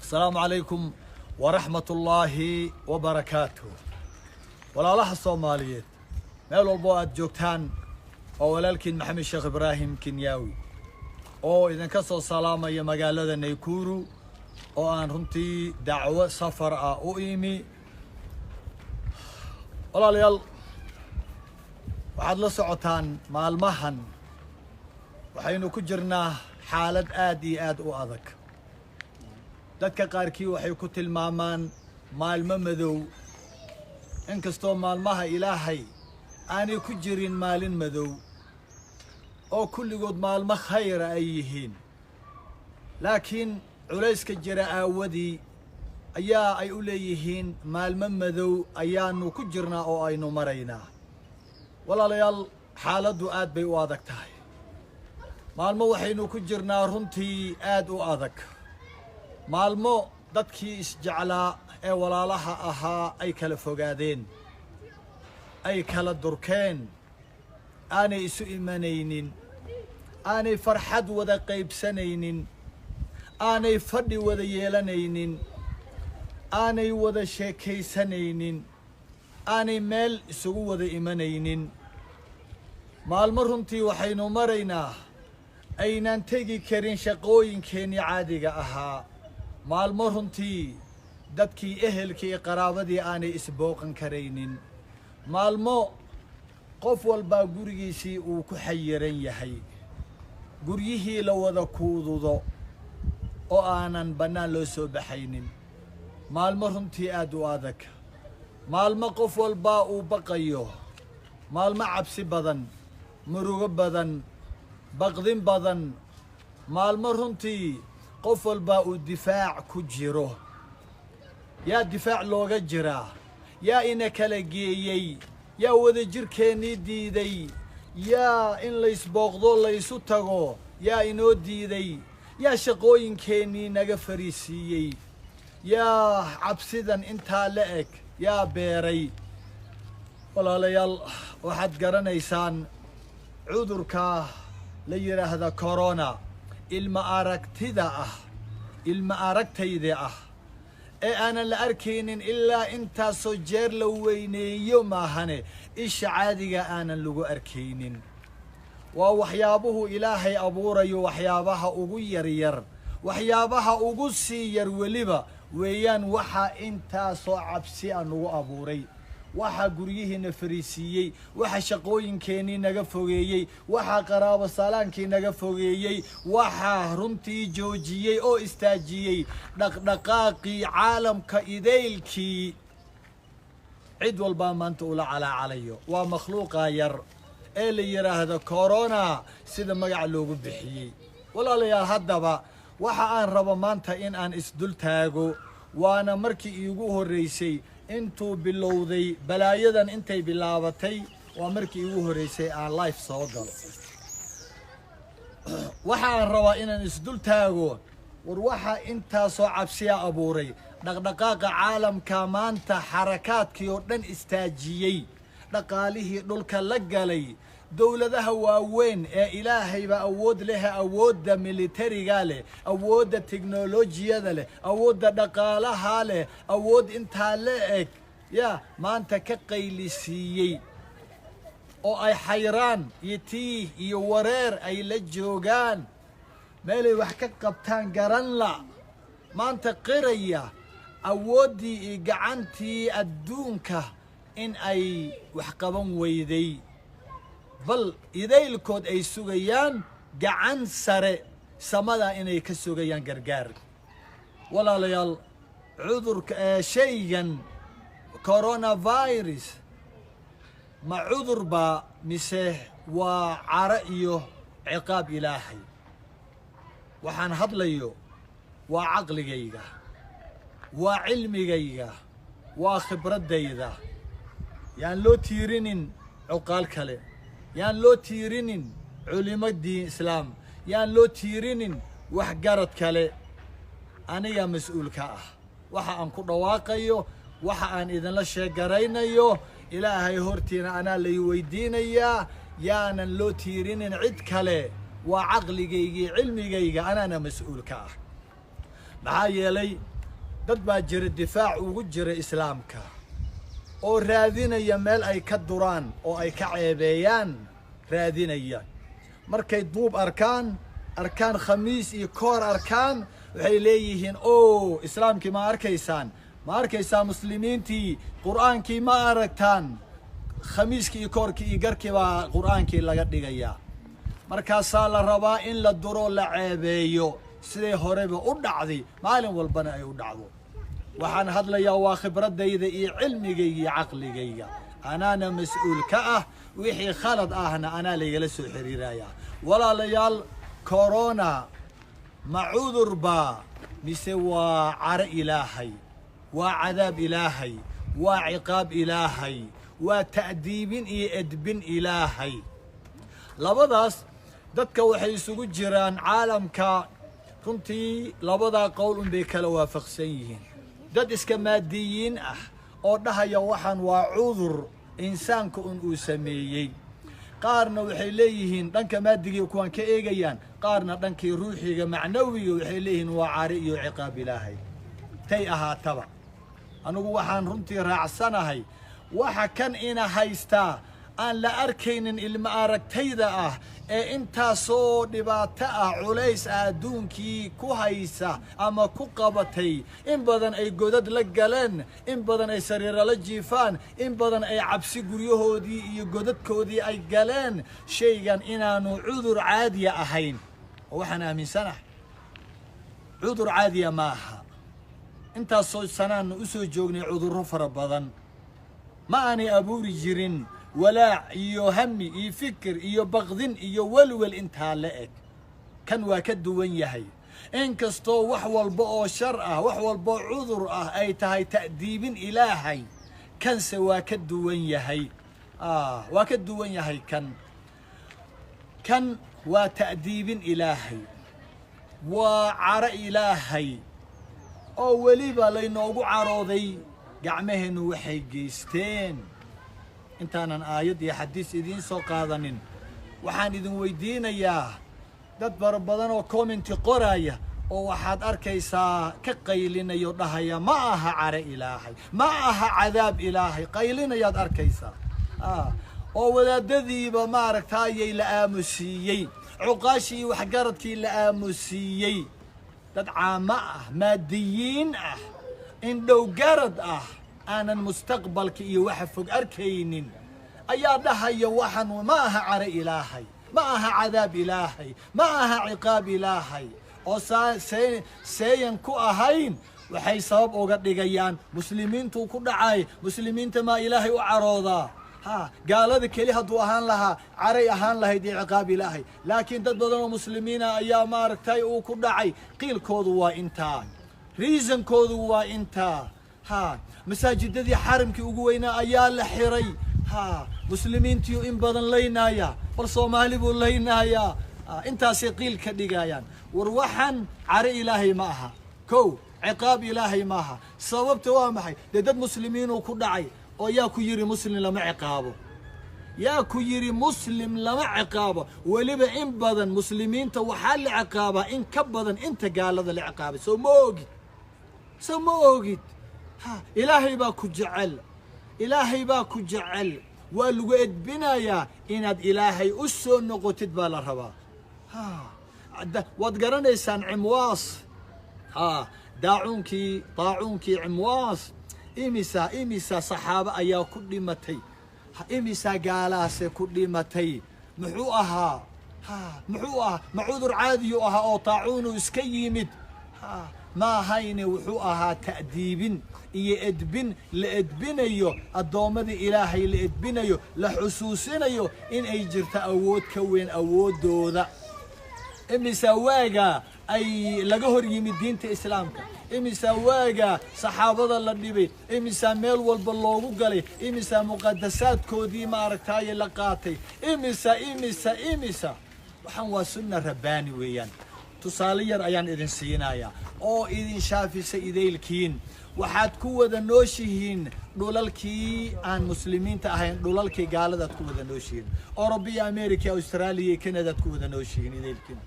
Asalaamu calaykum waraxmatullaahi wabarakaatuh. Walaalaha Soomaaliyeed meel walbo aad joogtaan, waa walaalkiin Maxamed Sheekh Ibraahim Kenyaawi oo idinka soo salaamaya magaalada Naykuru oo aan runtii dacwo safar ah u imi. Walaalayaal, waxaad la socotaan maalmahan waxaynu ku jirnaa xaalad aad iyo aad u adag. Dadka qaarkii waxay ku tilmaamaan maalmo madow, inkastoo maalmaha Ilaahay aanay ku jirin maalin madow oo kulligood maalmo khayra ay yihiin, laakiin culayska jira aawadii ayaa ay u leeyihiin maalmo madow ayaanu ku jirnaa oo aynu maraynaa. Walaalayaal, xaaladdu aad bay u adag tahay. Maalmo waxaynu ku jirnaa runtii aad u adag, maalmo dadkii isjeclaa ee walaalaha ahaa ay kala fogaadeen, ay kala durkeen, aanay isu imanaynin, aanay farxad wada qaybsanaynin, aanay fadhi wada yeelanaynin, aanay wada sheekaysanaynin, aanay meel isugu wada imanaynin. Maalmo runtii waxaynu maraynaa aynaan tegi karin shaqooyinkeennii caadiga ahaa. Maalmo runtii dadkii ehelkii iyo qaraabadii aanay isbooqan karaynin. Maalmo qof walbaa gurigiisii uu ku xayiran yahay, guryihii la wada kuududo oo aanan bannaan loo soo baxaynin. Maalmo runtii aad u adag, maalmo qof walbaa uu baqayo, maalmo cabsi badan, murugo badan, baqdin badan, maalmo runtii qof walbaa uu difaac ku jiro. Yaa difaac looga jiraa? Yaa ina kala geeyey? Yaa wadajirkeennii diiday? Yaa in laysbooqdo laysu tago yaa inoo diiday? Yaa shaqooyinkeennii naga fariisiiyey? Yaa cabsidan intaa la eg yaa beeray? Walaalayaal, waxaad garanaysaan cudurka la yidhaahda corona, ilma aragtida ah, ilma aragtayda ah ee aanan la arkaynin ilaa intaasoo jeer la weyneeyo maahane, isha caadiga aanan lagu arkaynin. Waa waxyaabuhu Ilaahay abuurayo waxyaabaha ugu yaryar, waxyaabaha ugu sii yar weliba weeyaan. Waxaa intaasoo cabsi a nagu abuuray, waxaa guryihiina fariisiiyey, waxa shaqooyinkeennii naga fogeeyey, waxaa qaraabo salaankii naga fogeeyey, waxaa runtii joojiyey oo istaajiyey dhaqdhaqaaqii caalamka idaylkii, cid walbaa maanta ula calaacalayo, waa makhluuqa yar ee la yidhaahdo corona, sida magaca loogu bixiyey. Walaalayaal, haddaba waxa aan rabo maanta in aan isdul taago, waana markii iigu horreysay intuu bilowday balaayadan, intay bilaabatay waa markii iigu horreysay aan live soo galo. Waxa aan rabaa inaan isdul taago, war waxa intaasoo cabsiya abuuray, dhaqdhaqaaqa caalamka maanta xarakaadkii oo dhan istaajiyey, dhaqaalihii dhulka la galay, dowladaha waaweyn ee Ilaahayba awood leh, awoodda militariga leh, awoodda teknolojiyada leh, awoodda dhaqaalaha leh, awood intaa la eg, yaa maanta ka qaylisiiyey oo ay xayraan iyo tiih iyo wareer ay la joogaan, meelay wax ka qabtaan garan la, maanta qiraya awooddii iyo gacantii adduunka in ay wax qaban weyday, bal idaylkood ay sugayaan gacan sare samada inay ka sugayaan gargaar. Walaalayaal, cudurka ee shaygan coronavirus ma cudur baa mise waa caro iyo ciqaab Ilaahay? Waxaan hadlayo waa caqligayga, waa cilmigayga, waa khibraddayda. Yaan loo tiirinin cuqaal kale, yaan loo tiirinin culimo diin islaam, yaan loo tiirinin waxgarad kale. Anigaa mas-uulka ah waxa aan ku dhawaaqayo, waxa aan idinla sheegaraynayo. Ilaahay hortiina anaa lay weydiinayaa. Yaanan loo tiirinin cid kale, waa caqligaygii, cilmigayga, anaana mas-uulka ah. Maxaa yeelay Dad baa jira difaac ugu jira islaamka oo raadinaya meel ay ka duraan oo ay ka ceebeeyaan raadinaya. Markay duub arkaan, arkaan khamiis iyo koor arkaan, waxay leeyihiin oo islaamkii ma arkaysaan, ma arkaysaa muslimiintii, qur'aankii ma aragtaan, khamiiskii iyo koorkii iyo garkii baa qur'aankii laga dhigayaa. Markaasaa la rabaa in la duro, la ceebeeyo, siday horeba u dhacday, maalin walbana ay u dhacdo. Waxaan hadlayaa waa khibradayda iyo cilmigayga iyo caqligayga, anaana mas-uul ka ah, wixii khalad ahna anaa laygala soo xiriirayaa. Walaalayaal, corona ma cudur baa mise waa caro ilaahay, waa cadaab ilaahay, waa ciqaab ilaahay, waa ta'diibin iyo edbin ilaahay? Labadaas dadka waxay isugu jiraan caalamka runtii labadaa qowl unbay kala waafaqsan yihiin. Dad iska maadiyiin ah oo dhahaya waxaan waa cudur insaanka un uu sameeyey, qaarna waxay leeyihiin dhanka maadigii kuwaan ka eegayaan, qaarna dhankii ruuxiga macnawiga waxay leeyihiin waa cari iyo ciqaab ilaahay. Tay ahaataba, anigu waxaan runtii raacsanahay waxa kan ina haystaa aan la arkaynin ilma aragtayda ah ee intaasoo dhibaato ah, culays ah adduunkii ku haysa ama ku qabatay, in badan ay godad la galeen, in badan ay sariiro la jiifaan, in badan ay cabsi guryahoodii iyo godadkoodii ay galeen, shaygan inaanu cudur caadiya ahayn. Oo waxaan aaminsanahay cudur caadiya maaha. Intaasoo sanaannu u soo joognay cudurro fara badan ma aanay abuuri jirin walaac iyo hami iyo fikir iyo baqdin iyo welwel intaa la eg. Kan waa ka duwan yahay. Inkastoo wax walba oo shar ah, wax walba oo cudur ah ay tahay ta'diibin ilaahay, kanse waa ka duwan yahay. Waa ka duwan yahay. Kan waa ta'diibin ilaahay, waa caro ilaahay oo weliba laynoogu carooday gacmaheennu waxay geysteen. Intaanan aayad iyo xadiis idiin soo qaadanin, waxaan idin weydiinayaa dad fara badan oo commenti qoraaya oo waxaad arkaysaa ka qaylinayo, dhahaya ma aha caro ilaahay, ma aha cadaab ilaahay, qaylinayaad arkaysaa, oo wadaadadiiba maaragtaayay la aamusiiyey, cuqaashii iyo waxgaradkii la aamusiiyey, dad caamo ah, maadiyiin ah, indhow garad ah, aanan mustaqbalka iyo waxa fog arkaynin ayaa dhahaya waxan ma aha caro ilaahay, ma aha cadaab ilaahay, ma aha ciqaab ilaahay, oo seeyan ku ahayn. Waxay sabab uga dhigayaan muslimiintuu ku dhacay. Muslimiinta maa ilaahay u caroodaa? Ha, gaalada keli hadduu ahaan lahaa caray ahaan lahayd iyo ciqaab ilaahay, laakiin dad badan oo muslimiina ayaa maaragtay uu ku dhacay. Qiilkoodu waa intaa, reasonkoodu waa intaa. Ha, masaajidadii xaramkii ugu weynaa ayaa la xiray. Ha, muslimiintiiu in badan laynaaya, bal soomaali buu laynayaa, intaasay qiil ka dhigayaan. War waxaan caro ilaahay ma aha, kow ciqaab ilaahay ma aha. Sababta waa maxay? Dee dad muslimiinuu ku dhacay. Oo yaa ku yidhi muslim lama ciqaabo? Yaa ku yidhi muslim lama ciqaabo? Weliba in badan muslimiinta waxaa la ciqaabaa in ka badan inta gaalada la ciqaabay. Soo ma ogid? Soo ma ogid? Ha, ilaahay baa ku jecel, ilaahay baa ku jecel, waa lagu edbinayaa inaad ilaahay u soo noqotid baa la rabaa. Ha, waad garanaysaan Cimwaas, ha, daacuunkii, daacuunkii Cimwaas. Imisa saxaabo ayaa ku dhimatay? Imisa gaalaase ku dhimatay? Muxuu ahaa? Ha, muxuu ahaa? Ma cudur caadiyu ahaa oo taacuunu iska yimid? Ha, ma ahayne, wuxuu ahaa ta'diibin iyo edbin la edbinayo addoommadii ilaahay, la edbinayo, la xusuusinayo in ay jirto awood ka weyn awooddooda. Imisa waagaa ay laga hor yimid diinta islaamka? Imisa waagaa saxaabada la dhibay? Imisa meel walba loogu galay? Imisa muqadasaadkoodii maaragtaaye la qaatay? Imisa, imisa, imisa? Waxaan waa sunna rabbaani weeyaan. Tusaale yar ayaan idin siinayaa oo idin shaafisa idaylkiin. Waxaad ku wada nooshihiin dhulalkii aan muslimiinta ahayn, dhulalkii gaaladaad ku wada nooshihiin, Orobiya, America, Australia iyo Canadaad ku wada nooshihiin idaylkiin.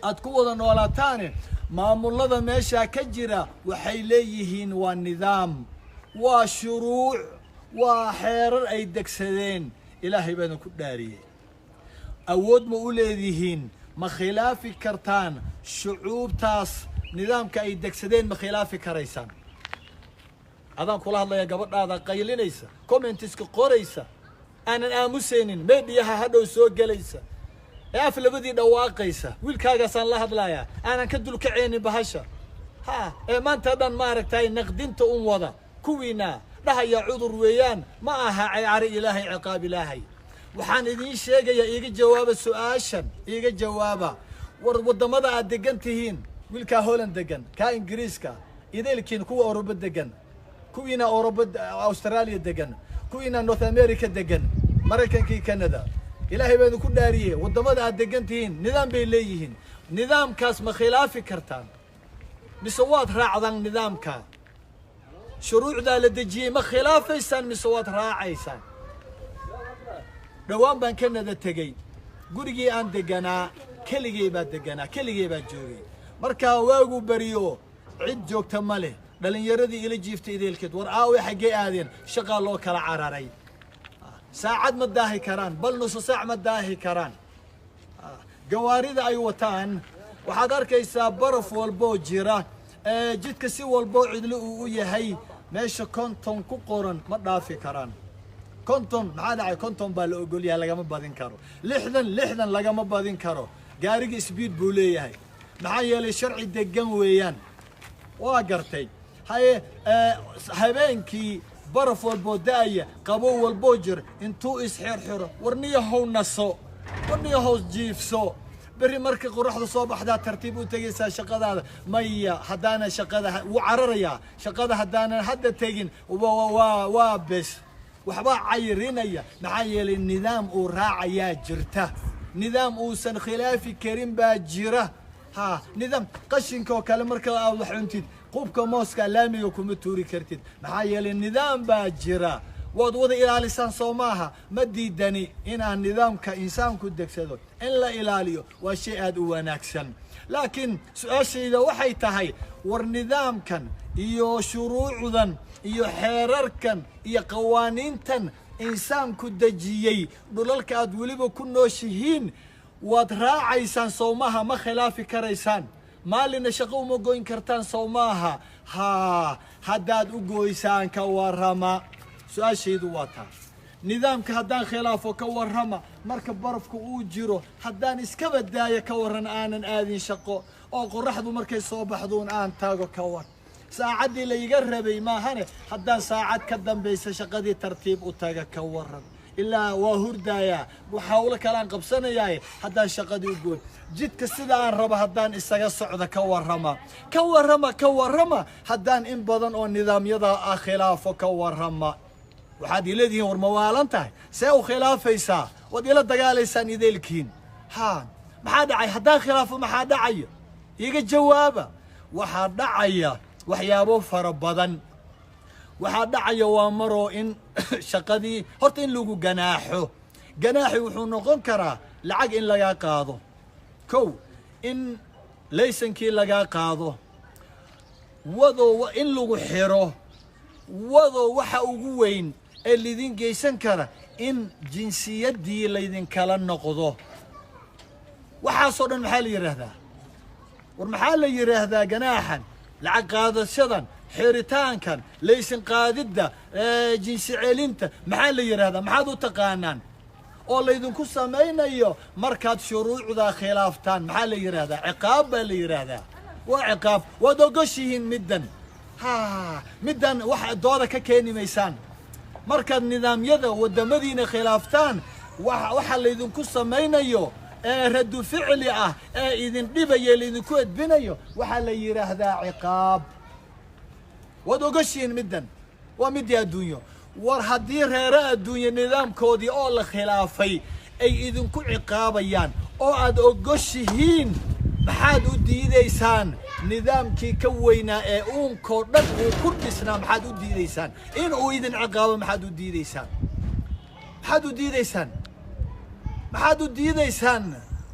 Aad ku wada noolaataane. Maamulada meeshaa ka jira waxay leeyihiin waa nidaam, waa shuruuc, waa xeerar ay degsadeen. Ilaahay baa idinku dhaariyey, awood ma u leedihiin? Ma khilaafi kartaan shucuubtaas nidaamka ay degsadeen? Ma khilaafi karaysaan? Adaan kula hadlaya, gabadhaada qaylinaysa, commentiska qoraysa, aanan aamusaynin, mediaha hadhow soo gelaysa ee af labadii dhawaaqaysa. Wiilkaagaasaan la hadlayaa, aanan ka dulkacaynin bahasha ha ee maanta dhan maaragtay naqdinta un wada. Kuwiina dhahaya cudur weeyaan, ma aha cari Ilaahay, ciqaab Ilaahay. Waxaan idiin sheegayaa, iiga jawaaba su-aashan, iiga jawaaba. War waddamada aad degan tihiin, wiilkaa Holland degan, kaa Ingiriiska, idaylkiin kuwa Orobo degan, kuwiina Orobo, Australia degan, kuwiina North America degan, Maraykankii, Canada, Ilaahay baa idinku dhaariyey, waddamada aad degan tihiin nidaam bay leeyihiin. Nidaamkaas ma khilaafi kartaan mise waad raacdaan? Nidaamka shuruucdaa la dejiyey ma khilaafaysaan mise waad raacaysaan? Dhowaan baan Canada tegey. Gurigii aan deganaa keligey baa deganaa, keligey baa joogay. Markaa waagu beriyo cid joogta ma leh. Dhallinyaradii ila jiiftay ideelkeed, war aawe, xaggee aadeen? Shaqaa loo kala cararay. Saacad ma daahi karaan, bal nusu saac ma daahi karaan. Gawaarida ay wataan waxaad arkaysaa baraf walboo jira, jidka si walboo cidlo uu u yahay, meesha 50 ku qoran ma dhaafi karaan 50. Maxaa dhacay? 50 baa la ogolyahay, lagama badin karo. 60, 60 lagama badin karo. Gaariga speed buu leeyahay, maxaa yeelay sharci degan weeyaan. Waa gartay. Haye, habeenkii baraf walboo da-aya, qabow walboo jira, intuu isxirxiro, warniyahow naso, warniyahow jiifso, berri markay qoraxdu soo baxdaa tartiib u tegaysaa shaqadaada. Maya, haddaanan shaqada, wuu cararayaa, shaqada haddaanan hadda tegin waa bes, waxbaa cayrinaya. Maxaa yeelay nidaam uu raacayaa jirta, nidaam uusan khilaafi karin baa jira. Ha, nidaam qashinka oo kale, marka aad wax cuntid, qubka mooska laamiga kuma tuuri kartid, maxaa yeelay nidaam baa jira. Waad wada ilaalisaan, soo maaha? Ma diidani inaan nidaamka insaanku degsado in la ilaaliyo, waa shay aad u wanaagsan. Laakiin su-aashayda waxay tahay, war nidaamkan iyo shuruucdan iyo xeerarkan iyo qawaaniintan insaanku dejiyey dhulalka aad weliba ku nooshihiin waad raacaysaan, sow maaha? Ma khilaafi karaysaan? Maalina shaqo uma goyn kartaan, sow maaha? Haa, haddaad u goysaan ka warrama? Su-aashaydu waa taa. Nidaamka haddaan khilaafo ka warrama? Marka barafka uu jiro haddaan iskaba daayo ka warran, aanan aadin shaqo, oo qoraxdu markay soo baxduun aan tago ka war? Saacaddii layga rabay maahane, haddaan saacad ka dambaysa shaqadii tartiib u taga ka waran? Ilaa waa hurdaayaa, hawlo kalaan qabsanayaaye, haddaan shaqadii u gooy, jidka sida aan rabo haddaan isaga socda ka warrama? Ka warrama, ka warrama, haddaan in badan oo nidaamyada ah khilaafo ka warrama? Waxaad ileedihiin, war ma waalan tahay? See u khilaafaysaa? Waad ila dagaalaysaan ideelkiin. Ha, maxaa dhacay haddaan khilaafo? Maxaa dhacaya? Iiga jawaaba. Waxaa dhacaya waxyaabo fara badan. Waxaa dhacaya waa maroo in shaqadii horta in lagu ganaaxo. Ganaaxi wuxuu noqon karaa lacag in lagaa qaado, kow, in laysankii lagaa qaado, wadoo in lagu xiro, wadoo waxa ugu weyn ee laydin geysan kara in jinsiyaddii laydinkala noqdo. Waxaasoo dhan maxaa la yidhaahdaa? War maxaa la yidhaahdaa? Ganaaxan, lacag qaadashadan, xiritaankan, laysin qaadidda, jinsi celinta, maxaa la yidhahdaa? Maxaad u taqaanaan oo laydinku samaynayo markaad shuruucdaa khilaaftaan? Maxaa la yidhaahdaa? Ciqaab baa la yidhaahdaa, waa ciqaab. Waad ogoshihiin middan? Ha, middan wax dooda ka keeni maysaan. Markaad nidaamyada waddamadiina khilaaftaan, waxa laydinku samaynayo ee radu ficli ah ee idin dhibaya, laydinku edbinayo, waxaa la yidhaahdaa ciqaab. Waad ogoshihiin middan? Waa middii adduunyo. War haddii reere adduunye nidaamkoodii oo la khilaafay ay idinku ciqaabayaan oo aad ogoshihiin, maxaad u diidaysaan nidaamkii ka weynaa ee uunkoo dhan uu ku dhisnaa? Maxaad u diidaysaan in uu idin ciqaabo? Maxaad u diidaysaan? Maxaad u diidaysaan? Maxaad u diidaysaan?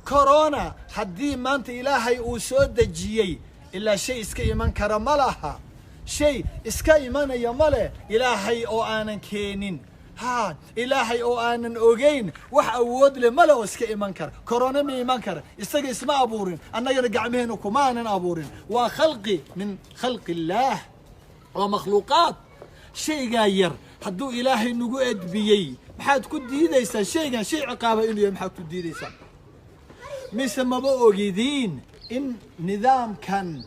Corona haddii maanta Ilaahay uu soo dejiyey, ilaa shay iska iman kara ma laha, shay iska imanaya ma leh Ilaahay oo aanan keenin. Haa, Ilaahay oo aanan ogeyn wax awood leh male oo iska iman kara. Corona ma iman kara, isaga isma abuurin, annagana gacmaheenu kuma aanan abuurin. Waa khalqi min khalqi illaah, waa makhluuqaad. Shaygaa yar hadduu Ilaahay nagu edbiyey, maxaad ku diidaysaa shaygan shay ciqaaba inuu yahay? Maxaad ku diidaysaa? Mise maba ogidiin in nidaamkan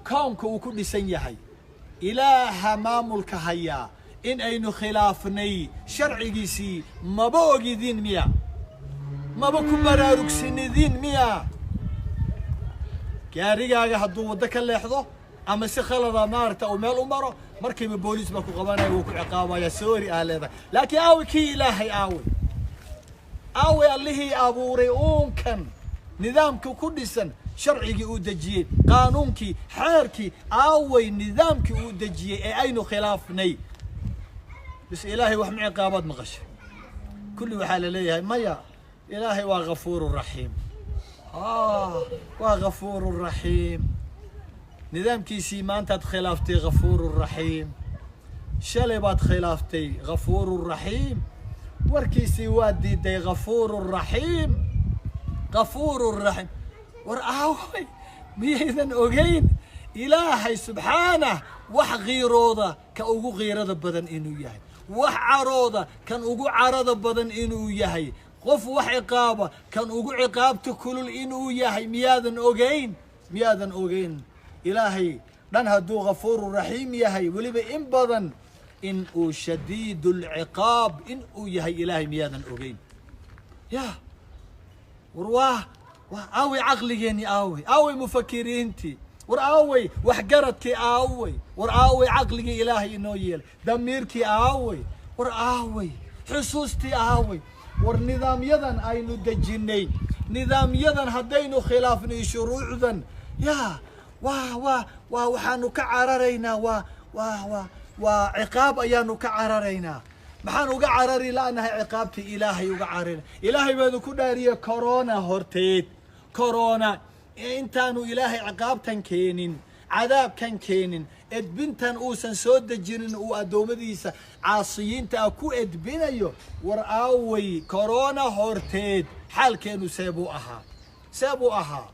koonka uu ku dhisan yahay Ilaaha maamulka hayaa in aynu khilaafnay sharcigiisii? Maba ogidiin miya? Maba ku baraarugsanidin miya? Gaarigaaga hadduu waddo ka leexdo ama si khalada maaragta uu meel u maro, markiiba booliis baa ku qabanaya, wuu ku ciqaabaya, sorry aa leedahay. Laakiin aawi kii Ilaahay? Aawi, aaway allihii abuuray uunkan, nidaamka ku dhisan, sharcigii uu dejiyey, qaanuunkii, xeerkii? Aaway nidaamkii uu dejiyey ee aynu khilaafnay? Bis Ilaahay wax ma ciqaabaad maqashay? Kulli waxaa la leeyahay maya, Ilaahay waa ghafuuru raxiim. Waa ghafuuru raxiim. Nidaamkiisii maantaad khilaaftay, ghafuuru raxiim. Shalay baad khilaaftay, ghafuuru raxiim. Warkiisii waa diiday, ghafuuru raxiim, ghafuuru raxiim. War aaway, miyaydan ogeyn Ilaahay subxaanah wax kiirooda ka ugu kiirada badan inuu yahay, wax carooda kan ugu carada badan inuu yahay, qof wax ciqaaba kan ugu ciqaabta kulul inuu yahay? Miyaadan ogeyn? Miyaadan ogeyn Ilaahay dhan hadduu ghafuuru raxiim yahay, weliba in badan in uu shadiid lciqaab in uu yahay Ilaahay? Miyaadan ogeyn? Ya war, waa aaway caqligeenni? Aaway, aaway mufakiriintii? War aaway waxgaradkii? Aaway, war aaway caqligii Ilaahay inoo yeelay, damiirkii? Aaway, war aaway xusuustii? Aaway? War nidaamyadan aynu dejinnay, nidaamyadan haddaynu khilaafnay, shuruucdan, ya waa waxaanu ka cararaynaa, waa ciqaab ayaanu ka cararaynaa. Maxaan uga carari la'nahay ciqaabtii Ilaahay? Uga carari. Ilaahay baanu ku dhaariyey, corona horteed, corona intaanu Ilaahay ciqaabtan keenin, cadaabkan keenin, edbintan uusan soo dejinin uu addoommadiisa caasiyiinta ah ku edbinayo, war aaway corona horteed xaalkeenu see buu ahaa? See buu ahaa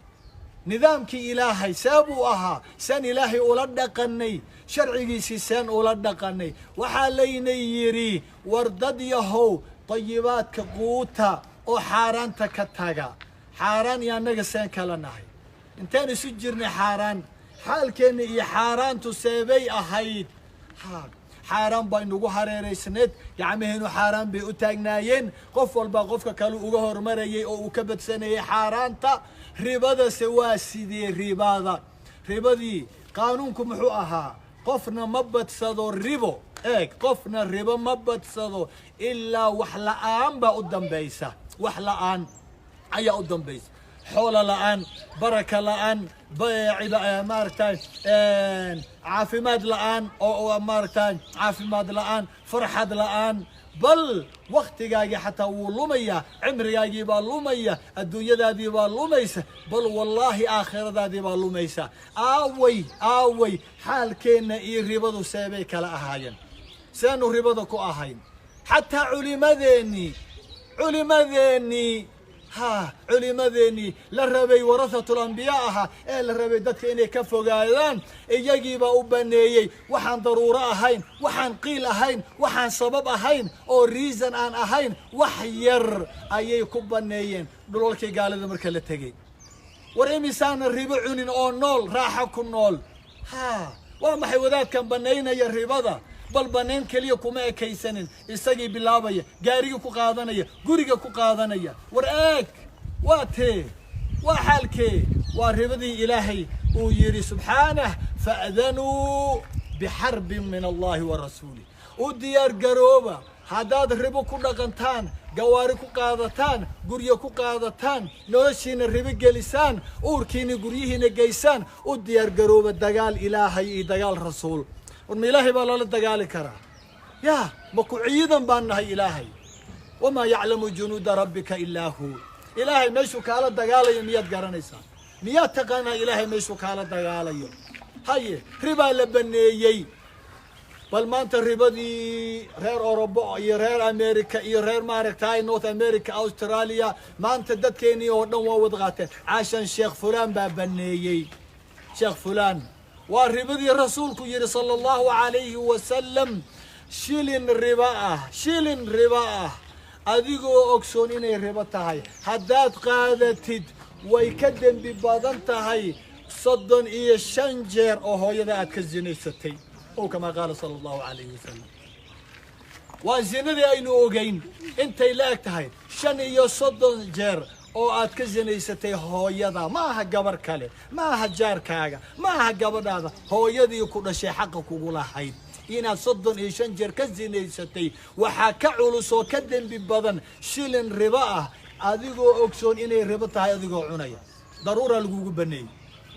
nidaamkii Ilaahay? See buu ahaa? Seen Ilaahay ula dhaqanay? Sharcigiisii seen ula dhaqanay? Waxaa layna yidhi, war dad yahow, tayibaadka quuta oo xaaraanta ka taga. Xaaraan iyo annaga seen kala nahay? Intaan isu jirnay xaaraan, xaalkeenna iyo xaaraantu seebay ahayd? Ha, xaaraan baa inagu hareeraysneed, gacmaheenu xaaraan bay u taagnaayeen, qof walba qofka kale uga hormarayay oo uu ka badsanayay xaaraanta. Ribadase waa sidee? Ribada, ribadii qaanuunku muxuu ahaa? Qofna ma badsado ribo. Eeg, qofna ribo ma badsado ilaa wax la'aan baa u dambaysa, wax la'aan ayaa u dambaysa, xoolo la'aan, baraka la'aan, maaragtay, caafimaad la'aan oo maaragtay caafimaad la'aan, farxad la'aan, bal waktigaagii xataa wuu lumayaa, cimrigaagii baa lumaya, adduunyadaadii baa lumaysa, bal wallaahi aakhiradaadii baa lumaysa. Aaway, aaway xaalkeenna iyo ribadu seebay kala ahaayeen? Seenu ribada ku ahayn? Xataa culimadeennii, culimadeennii, ha, culimadeennii la rabay warahatul ambiyaa ahaa ee la rabay dadka inay ka fogaadaan, iyagiibaa u baneeyey waxaan daruuro ahayn, waxaan qiil ahayn, waxaan sabab ahayn oo reason aan ahayn. Wax yar ayay ku baneeyeen dhulalkii gaalida marka la tegey. War imisaana ribo cunin oo nool, raaxo ku nool? Ha, waa maxay wadaadkan banaynaya ribada? Bal banayn keliya kuma ekaysanin, isagii bilaabaya, gaarigii ku qaadanaya, guriga ku qaadanaya. War eeg, waa tee, waa xaalkee? Waa ribadii Ilaahay uu yidhi subxaanah, fa'danuu bixarbin min Allahi wa rasuulih. U diyaar garooba haddaad ribo ku dhaqantaan, gawaari ku qaadataan, guryo ku qaadataan, noloshiina ribo gelisaan, uurkiina guryihiina geysaan. U diyaar garooba dagaal Ilaahay iyo dagaal rasuul. War ma Ilaahay baa lala dagaali karaa? Ya, ma ku ciidan baan nahay Ilaahay? Wamaa yaclamu junuuda rabbika ilaa hu. Ilaahay meeshuu kaala dagaalayo miyaad garanaysaa? Miyaad taqaanaa ilaahay meeshuu kaala dagaalayo? Haye, ribaa la baneeyey. Bal maanta ribadii reer Orobo iyo reer America iyo reer maaragtay North America, Australia, maanta dadkeenii oo dhan waa wada qaateen. Cashan Sheekh fulaan baa baneeyey, Sheekh fulaan. Waa ribadii rasuulku yidhi sala allahu calayhi wasalam, shilin riba ah, shilin riba ah, adigoo ogsoon inay ribo tahay haddaad qaadatid, way ka dembi badan tahay 35 jeer oo hooyada aad ka zinaysatay, ow kamaa qaala sala allahu calayhi wasalam. Waa zinadii aynu ogeyn intay la eg tahay, 35 jeer oo aad ka zinaysatay hooyada. Ma aha gabar kale, ma aha jaarkaaga, ma aha gabadhaada, hooyadii ku dhashay xaqa kugu lahayd inaad 35 jeer ka zinaysatay waxaa ka culus oo ka dembi badan shilin ribo ah adigoo ogsoon inay ribo tahay adigoo cunaya. Daruuraa lagugu baneeyey.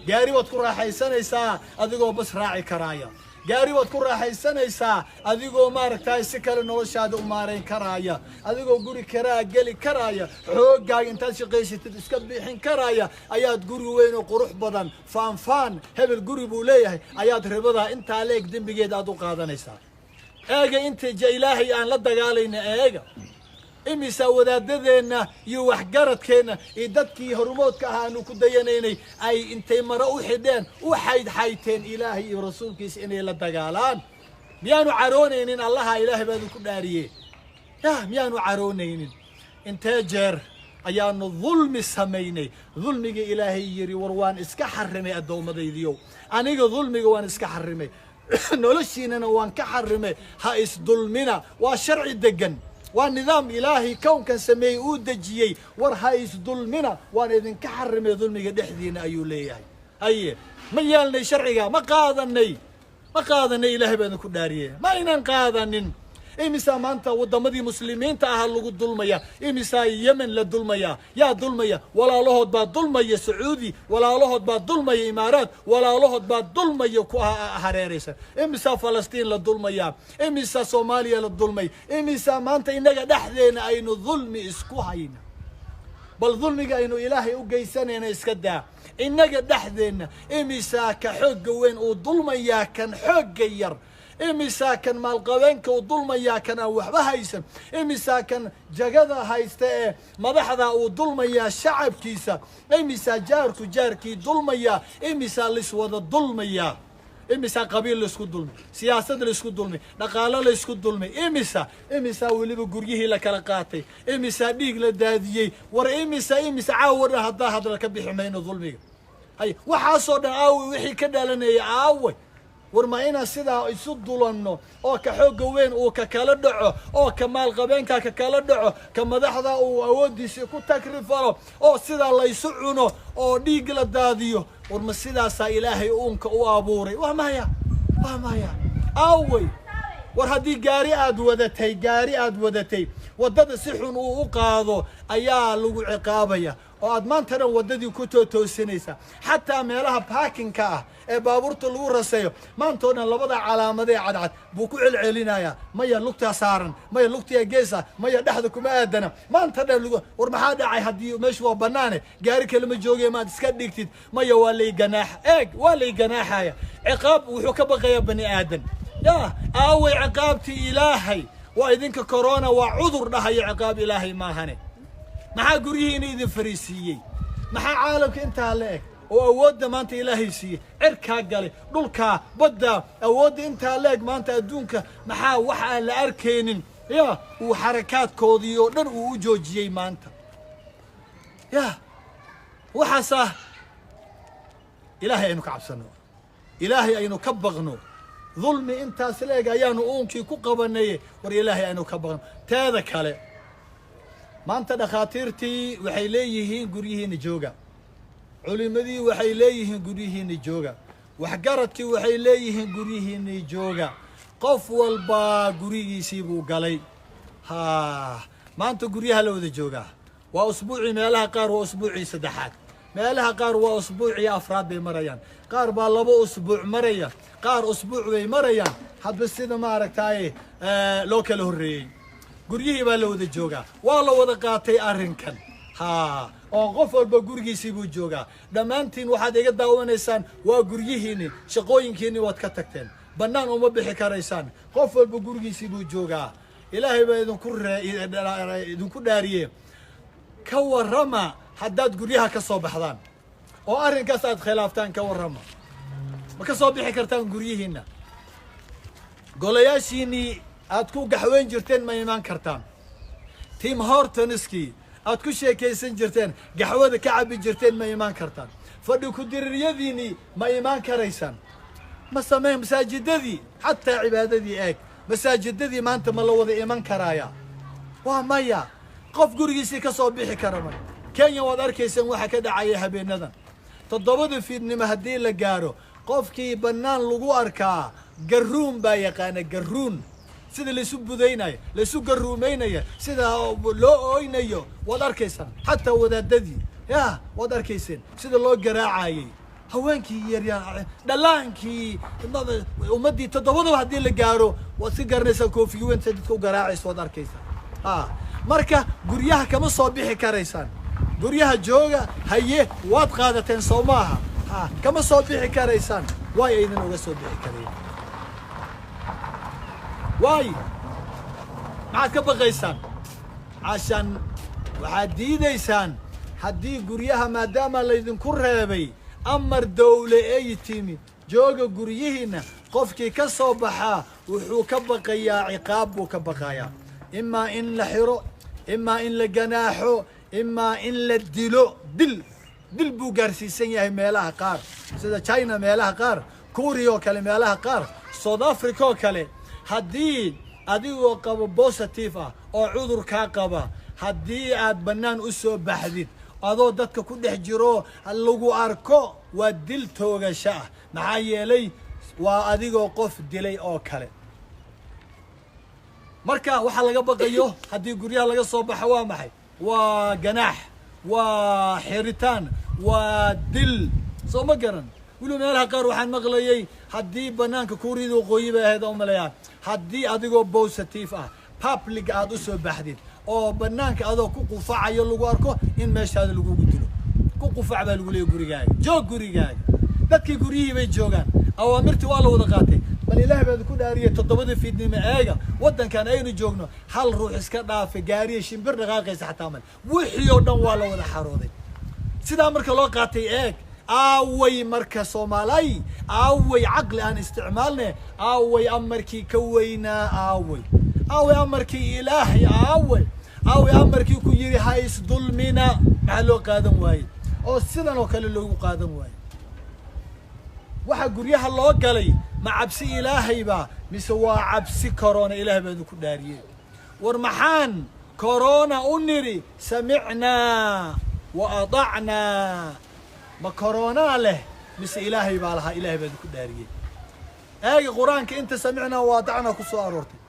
Gaari baad ku raaxaysanaysaa adigoo bas raaci karaaya. Gaari baad ku raaxaysanaysaa adigoo maaragtay si kale noloshaada u maarayn karaaya, adigoo guri karaa geli karaaya, xooggaaga intaad shaqaysatid iska bixin karaaya, ayaad guri weyn oo qurux badan, faanfaan, hebel guri buu leeyahay, ayaad ribadaa intaa leeg dembigeed aad u qaadanaysaa. Eega inta ilaahay aan la dagaalayna. Eega imisa wadaadadeenna iyo waxgaradkeenna iyo dadkii horumoodka ah aanu ku dayanaynay ay intay maro u xidheen u xaydxayteen ilaahay iyo rasuulkiisa inay la dagaalaan. Miyaanu caroonaynin Allaha? Ilaahay baadu ku dhaariye, yah, miyaanu caroonaynin? Intee jeer ayaanu dulmi samaynay? Dulmiga ilaahay yidhi, war waan iska xarimay addoommadaydiyow, aniga dulmiga waan iska xarimay, noloshiinana waan ka xarimay, ha isdulmina. Waa sharci degan, waa nidaam ilaahay kownkan sameeyey uu dejiyey. War ha isdulmina, waan idinka xarimay dulmiga dhexdiina, ayuu leeyahay. Haye, ma yeelnay sharciga? Ma qaadanay? Ma qaadanay? Ilaahay baa idinku dhaariyey, ma aynan qaadanin. Imisaa maanta waddamadii muslimiinta ahaa lagu dulmaya? Imisaa Yemen la dulmaya? Yaa dulmaya? Walaalahood baa dulmaya. Sacuudi walaalahood baa dulmaya, Imaaraat walaalahood baa dulmaya ku hareeraysan. Imisaa Falastiin la dulmaya? Imisaa Soomaaliya la dulmay? Imisaa maanta innaga dhexdeena aynu dulmi isku hayna? Bal dulmiga aynu ilaahay u geysanayna iska daa, innaga dhexdeenna imisaa ka xoogga weyn uu dulmayaa kan xoogga yar? Imisaa kan maalqabeenka uu dulmayaa kan aan waxba haysan? Imisaa kan jagada haysta ee madaxda uu dulmayaa shacabkiisa? Imisaa jaarku jaarkii dulmayaa? Imisaa laiswada dulmayaa? Imisaa qabiil laisku dulmay, siyaasad laisku dulmay, dhaqaalo laisku dulmay? Imisa weliba guryihii la kala qaatay? Imisaa dhiig la daadiyey? War imisa, imisa? Caawa dhan haddaa hadla ka bixi mayno dulmiga. Hay, waxaasoo dhan aawey wixii ka dhalanayay? Aawey? War ma inaan sidaa isu dulanno oo ka xoogga weyn uu ka kala dhaco, oo ka maalqabeenka ka kala dhaco, ka madaxda uu awooddiisa ku takrifalo, oo sidaa laysu cuno oo dhiig la daadiyo? War ma sidaasaa ilaahay uunka u abuuray? Waa maya, waa maya. Aawey? War haddii gaari aad wadatay, gaari aad wadatay waddada si xun uu u qaado ayaa lagu ciqaabaya, oo aad maanta dhan waddadii ku tootoosinaysaa. Xataa meelaha parking-ka ah ee baabuurta lagu raseeyo maanta oo dhan labada calaamadee cadcad buu ku celcelinayaa. Maya, lugtaa saaran, maya, lugtiyaa geesa, maya, dhexda kuma aadana. Maanta dhan lagu. War maxaa dhacay? Haddii meeshu waa bannaane, gaari kalema joogaya, maad iska dhigtid? Maya, waa lay ganaax. Eeg, waa lay ganaaxaya. Ciqaab wuxuu ka baqayaa bani aadan. Ya, aaway ciqaabtii ilaahay? Waa idinka corona waa cudur dhahaya, ciqaab ilaahay maahane. Maxaa guryihiina idin fariisiiyey? Maxaa caalamka intaa la eg oo awoodda maanta ilaahay siiyey, cirkaa galay, dhulkaa, baddaa, awoodda intaa la eg maanta adduunka, maxaa wax aan la arkaynin ya uu xarakaadkoodii oo dhan uu u joojiyey maanta? Ya, waxaasaa ilaahay aynu ka cabsanno, ilaahay aynu ka baqno. Dulmi intaas la eg ayaanu uunkii ku qabanay. War ilaahay aynu ka baqno. Teeda kale, maanta dhakhaatiirtii waxay leeyihiin guryihiina jooga, culimadii waxay leeyihiin guryihiina jooga, waxgaradkii waxay leeyihiin guryihiina jooga. Qof walbaa gurigiisii buu galay. Ha, maanta guryaha la wada joogaa. Waa usbuucii, meelaha qaar waa usbuucii saddexaad, meelaha qaar waa usbuucii afraad bay marayaan, qaar baa 2 usbuuc maraya, qaar usbuuc bay marayaan, hadba sida maaragtaaye loo kala horreeyey. Guryihii baa la wada joogaa, waa la wada qaatay arrinkan. Haa, oo qof walba gurigiisii buu joogaa. Dhammaantiin waxaad iga daawanaysaan waa guryihiinni, shaqooyinkiinni waad ka tagteen, bannaan uma bixi karaysaan, qof walba gurigiisii buu joogaa. Ilaahay baa idinku dhaariye, ka warrama haddaad guryaha ka soo baxdaan oo arrinkaas aad khilaaftaan, ka warrama, ma ka soo bixi kartaan guryihiinna? Golayaashiinnii aad ku gaxweyn jirteen ma imaan kartaan? Tim Hortonskii aad ku sheekaysan jirteen, gaxwada ka cabbi jirteen, ma imaan kartaan? Fadhi ku-diriiryadiinnii ma imaan karaysaan? Ma sameyn masaajidadii, xataa cibaadadii eeg, masaajidadii maanta ma la wada iman karaaya? Waa maya. Qof gurigiisii ka soo bixi kara ma. Kenya waad arkaysaan waxa ka dhacaya habeenadan. 7da fiidnimo haddii la gaaro, qofkii bannaan lagu arkaa garuun baa yaqaana. Garuun sida laysu budaynayo, laysu garuumaynaya, sida loo ooynayo waad arkaysaan. Xataa wadaadadii ya waad arkayseen sida loo garaacayay, haweenkii yaryar, dhallaankii, ummaddii. 7daba haddii la gaaro waad iska garanaysaa, koofigi weyn sa dadka u garaacaysa waad arkaysaa. Ha, marka guryaha kama soo bixi karaysaan. Guryaha jooga, haye, waad qaadateen soo maaha? Ha, kama soo bixi karaysaan. Waay aydan uga soo bixi karayn? Waay, maxaad ka baqaysaan? Cashan waxaad diidaysaan haddii guryaha, maadaama laydinku reebay, amar dawle ay timi, jooga guryihiinna, qofkii ka soo baxaa wuxuu ka baqayaa ciqaab buu ka baqayaa, imaa in la xiro, imaa in la ganaaxo, imaa in la dilo. Dil buu gaarsiisan yahay meelaha qaar, sida China meelaha qaar, Kuuriya oo kale meelaha qaar, South Africa oo kale. Haddii adigoo qabo positive ah oo cudurkaa qaba, haddii aad bannaan u soo baxdid adoo dadka ku dhex jiro lagu arko, waa dil toogasho ah. Maxaa yeelay waa adigoo qof dilay oo kale. Marka waxaa laga baqayo haddii guryaha laga soo baxo waa maxay? Waa ganaax, waa xiritaan, waa dil, soo ma garan? Weliba meelaha qaar waxaan maqlayay haddii banaanka, Kuuriyada Waqooyi bay ahayd oo maleeyaa, haddii adigoo positive ah public aad u soo baxdid oo banaanka adoo ku qufacayo lagu arko, in meeshaada lagugu dilo. Ku qufac baa lagu leeyay, gurigaaga joog, gurigaaga. Dadkii guryihii bay joogaan, awaamirtii waa la wada qaatay. Bal Ilaah baad ku dhaariyay, 7da fiidnimo eega waddankan aynu joogno, hal ruux iska dhaafay, gaariya, shimbir dhaqaaqaysa xataa male. Wixii oo dhan waa la wada xarooday. Sidaa marka loo qaatay eeg, aaway marka Soomaalay? Aaway caqli aan isticmaalne? Aaway amarkii ka weynaa? Aaway amarkii Ilaahay? Aaway amarkii ku yidhi ha isdulmina? Maxaa loo qaadan waayey oo sidan oo kale loogu qaadan waayey? Waxa guryaha loo galay ma cabsi Ilaahayba mise waa cabsi corona? Ilahay baa idinku dhaariyey, war maxaan corona u nidhi samicnaa wa adacnaa? Ma coronaa leh mise Ilaahay baa lahaa? Ilahay baa idinku dhaariyey, eega Qur-aanka inta samicnaa wa adacnaa ku soo aroortay.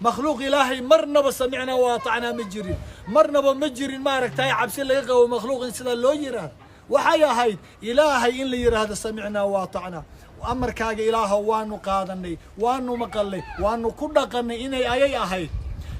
Makhluuq Ilaahay marnaba samicnaa wa atacnaa ma jirin, marnaba ma jirin. Maaragtay cabsi laga qabo makhluuq in sidaa loo yiraahdo. Waxay ahayd Ilaahay in la yidhaahdo samicnaa wa atacnaa, amarkaaga Ilaaho waanu qaadanay, waanu maqalnay, waanu ku dhaqanay inay ayay ahayd.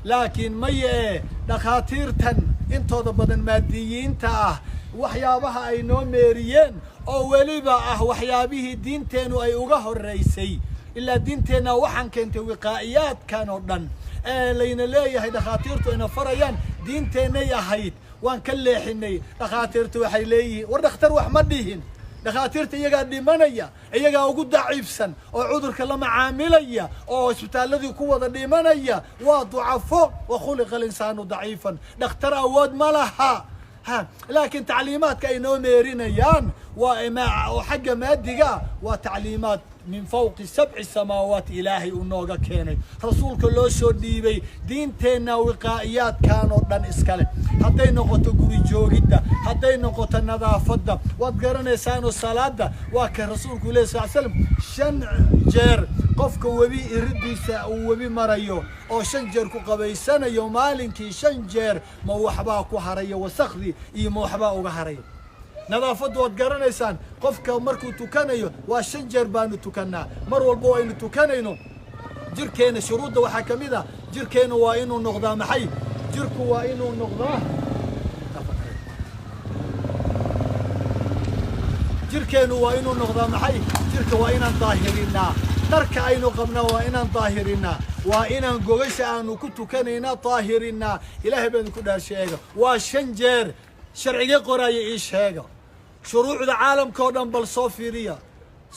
Laakiin maya ee dhakhaatiirtan intooda badan maadiyiinta ah waxyaabaha ay noo meeriyeen oo weliba ah waxyaabihii diinteennu ay uga horraysay, ilaa diinteenna waxaan keentay wiqaa'iyaadkan oo dhan ee layna leeyahay, dhakhaatiirtu ayna farayaan, diinteennay ahayd, waan ka leexinay. Dhakhaatiirtu waxay leeyihiin, war dhakhtar wax ma dhihin. Dhakhaatiirta iyagaa dhimanaya, iyagaa ugu daciifsan oo cudurka la macaamilaya oo isbitaaladii ku wada dhimanaya. Waa ducafo, wa khuliqa alinsaanu daciifan. Dhakhtar awood ma laha. Ha, laakiin tacliimaadka ay noo meerinayaan waa oo xagga maadiga, waa tacliimaad min fawqi sabci samaawaat Ilaahay uu nooga keenay, rasuulka loo soo dhiibay. Diinteenna wiqaa'iyaadkan oo dhan iskale, hadday noqoto guri joogidda, hadday noqoto nadaafadda, waad garanaysaanoo salaada waa ka rasuulku leh sal slam, 5 jeer qofka webi iridiisa uu webi marayo oo 5 jeer ku qabaysanayo maalinkii, 5 jeer, ma waxbaa ku haraya wasakhdii iyo ma waxbaa uga haraya? Nadaafaddu waad garanaysaan, qofka markuu tukanayo waa 5 jeer baanu tukannaa. Mar walba aynu tukanayno jirkeena shuruudda waxaa ka mid ah jirkeena waa inuu noqdaa maxay? Jirku waa inuu noqdaa Jirkeennu waa inuu noqdaa maxay? Jirka waa inaan daahirinnaa, dharka aynu qabnaa waa inaan daahirinnaa, waa inaan gogasha aanu ku tukanaynaa daahirinnaa. Ilaahay baan ku dhaar sheega, waa 5 jeer. Sharcigee qoraaya ii sheega, shuruucda caalamka oo dhan bal soo fiiriya,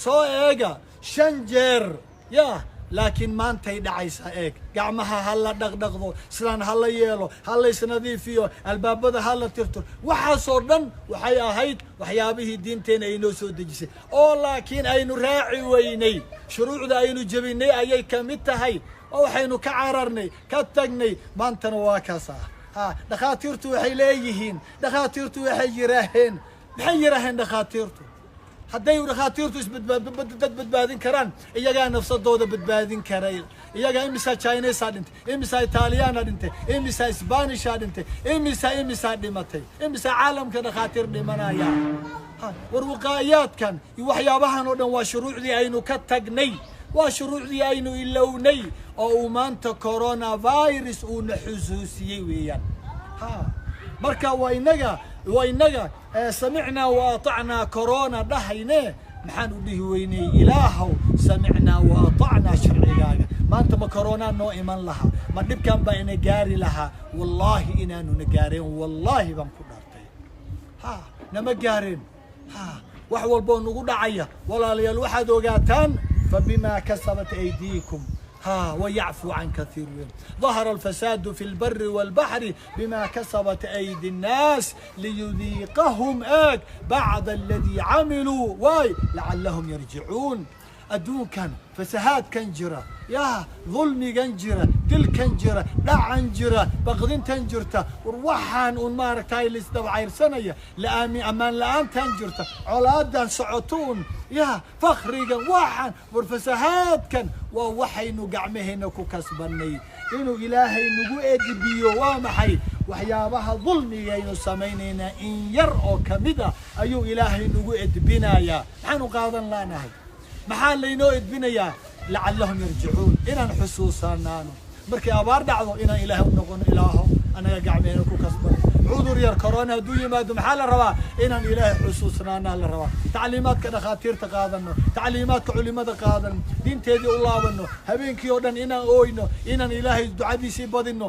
soo eega, 5 jeer. Yaa laakiin maantay dhacaysaa. Eeg, gacmaha ha la dhaqdhaqdo, sidaan ha la yeelo, ha la isnadiifiyo, albaabada ha la tirtiro. Waxaasoo dhan waxay ahayd waxyaabihii diinteena ay noo soo dejisay, oo laakiin aynu raaci weynay, shuruucda aynu jebinay ayay ka mid tahay, oo waxaynu ka cararnay, ka tagnay. Maantana waa kaas ah. Ha, dhakhaatiirtu waxay leeyihiin, dhakhaatiirtu waxay yiraaheen, maxay yiraaheen dhakhaatiirtu? Hadday dhakhaatiirtu isbadbaad dad badbaadin karaan, iyagaa nafsadooda badbaadin karay. Iyagaa imisaa Chinesaa dhintay, imisaa Itaaliyaana dhintay, imisaa Sbanishaa dhintay, imisaa dhimatay, imisaa caalamka dhakhaatiir dhimanaya. War wiqaayaadkan iyo waxyaabahan oo dhan waa shuruucdii aynu ka tagnay, waa shuruucdii aynu ilownay, oo uu maanta coronavirus uuna xusuusiyey weeyaan. Ha, marka waa inaga samicnaa wa atacnaa corona dhahayne. Maxaan u dhihi weynay ilaahow samicnaa wa atacnaa sharcigaaga? Maanta ma corona noo iman lahaa? Ma dhibkan baa ina gaari lahaa? Wallaahi inaanuna gaareen, wallaahi baan ku dhaartay, ha, nama gaareen. Ha, wax walboo nagu dhacaya, walaalayaal, waxaad ogaataan فبما كسبت أيديكم، ها، ويعفو عن كثير. ظهر الفساد في البر والبحر بما كسبت أيدي الناس ليذيقهم آك بعض الذي عملوا واي لعلهم يرجعون. Adduunkan fasahaadkan jira, yaa dulmigan jira, dilkan jira, dhacan jira, baqdintan jirta, war waxaan un maaragtay laisdaba cayrsanaya, la'aami ammaan la'aantan jirta, colaadan socoto un, yaa fakrigan, waxaan war fasahaadkan waa waxaynu gacmaheenna ku kasbanay. Inuu ilaahay nagu edbiyo waa maxay? Waxyaabaha dulmigaynu samaynaynaa in yar oo kamid ah ayuu ilaahay nagu edbinayaa. Maxaanu qaadan la'nahay? Maxaa laynoo edbinayaa? لعلهم يرجعون, inaan xusuusanaano markay abaar dhacdo, inaan ilaahay u noqono. Ilaaho, annaga gacmeena ku kasbanay. Cudur yar corona hadduu yimaado, maxaa la rabaa? Inaan ilaahay xusuusnaanaa la rabaa, tacliimaadka dhakhaatiirta qaadano, tacliimaadka culimada qaadano, diinteedii u laabano, habeenkii oo dhan inaan ooyno, inaan ilaahay ducadiisii badino,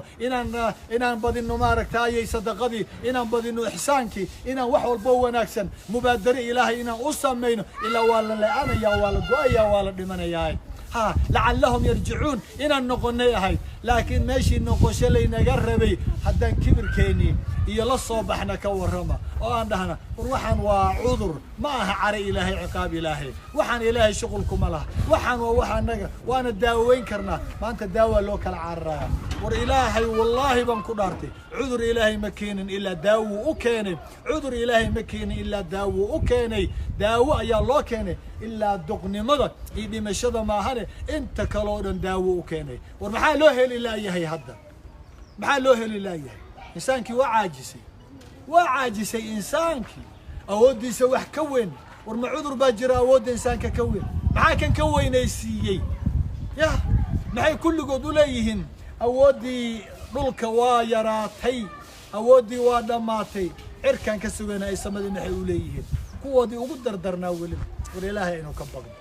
inaan badino maaragtaayay sadaqadii, inaan badino ixsaankii, inaan wax walbo wanaagsan mubaadare ilaahay inaan u samayno. Ilaa waa la le'anayaa, waa la go'ayaa, waa la dhimanayaa. Ha, لعلهم يرجعون inaan noqonay ahayd, laakiin meeshii noqosho laynaga rabay haddaan kibirkeennii iyo la soo baxna, ka warrama oo aan dhahna war waxaan waa cudur, ma aha care ilaahay, ciqaab ilaahay, waxaan ilaahay shuqulkuma laha, waxaan waa wax annaga waana daaweyn karnaa. Maanta daawaa loo kala cararaya. War ilaahay, wallaahi baan ku dhaartay, cudur ilaahay ma keenin ilaa daawuu u keenay. Cudur ilaahay ma keenin ilaa daawuu u keenay. Daawo ayaa loo keenay, ilaa duqnimada iyo dhimashada maahane, inta kale oo dhan daawo u keenay. War maxaa loo heli laayahay hadda? Maxaa loo heli laayahay? Insaankii waa caajisay, waa caajisay insaankii, awooddiisa wax ka weyn. War ma cudur baa jira awoodda insaanka ka weyn? Maxaa kan ka weynaysiiyey? Yah, maxay kulligood u leeyihiin awooddii dhulka waa yaraatay, awooddii waa dhammaatay, cirkaan ka sugana ay samadii? Maxay u leeyihiin kuwoodii ugu dardarnaa weliba? War ilaahay aynu ka baqno.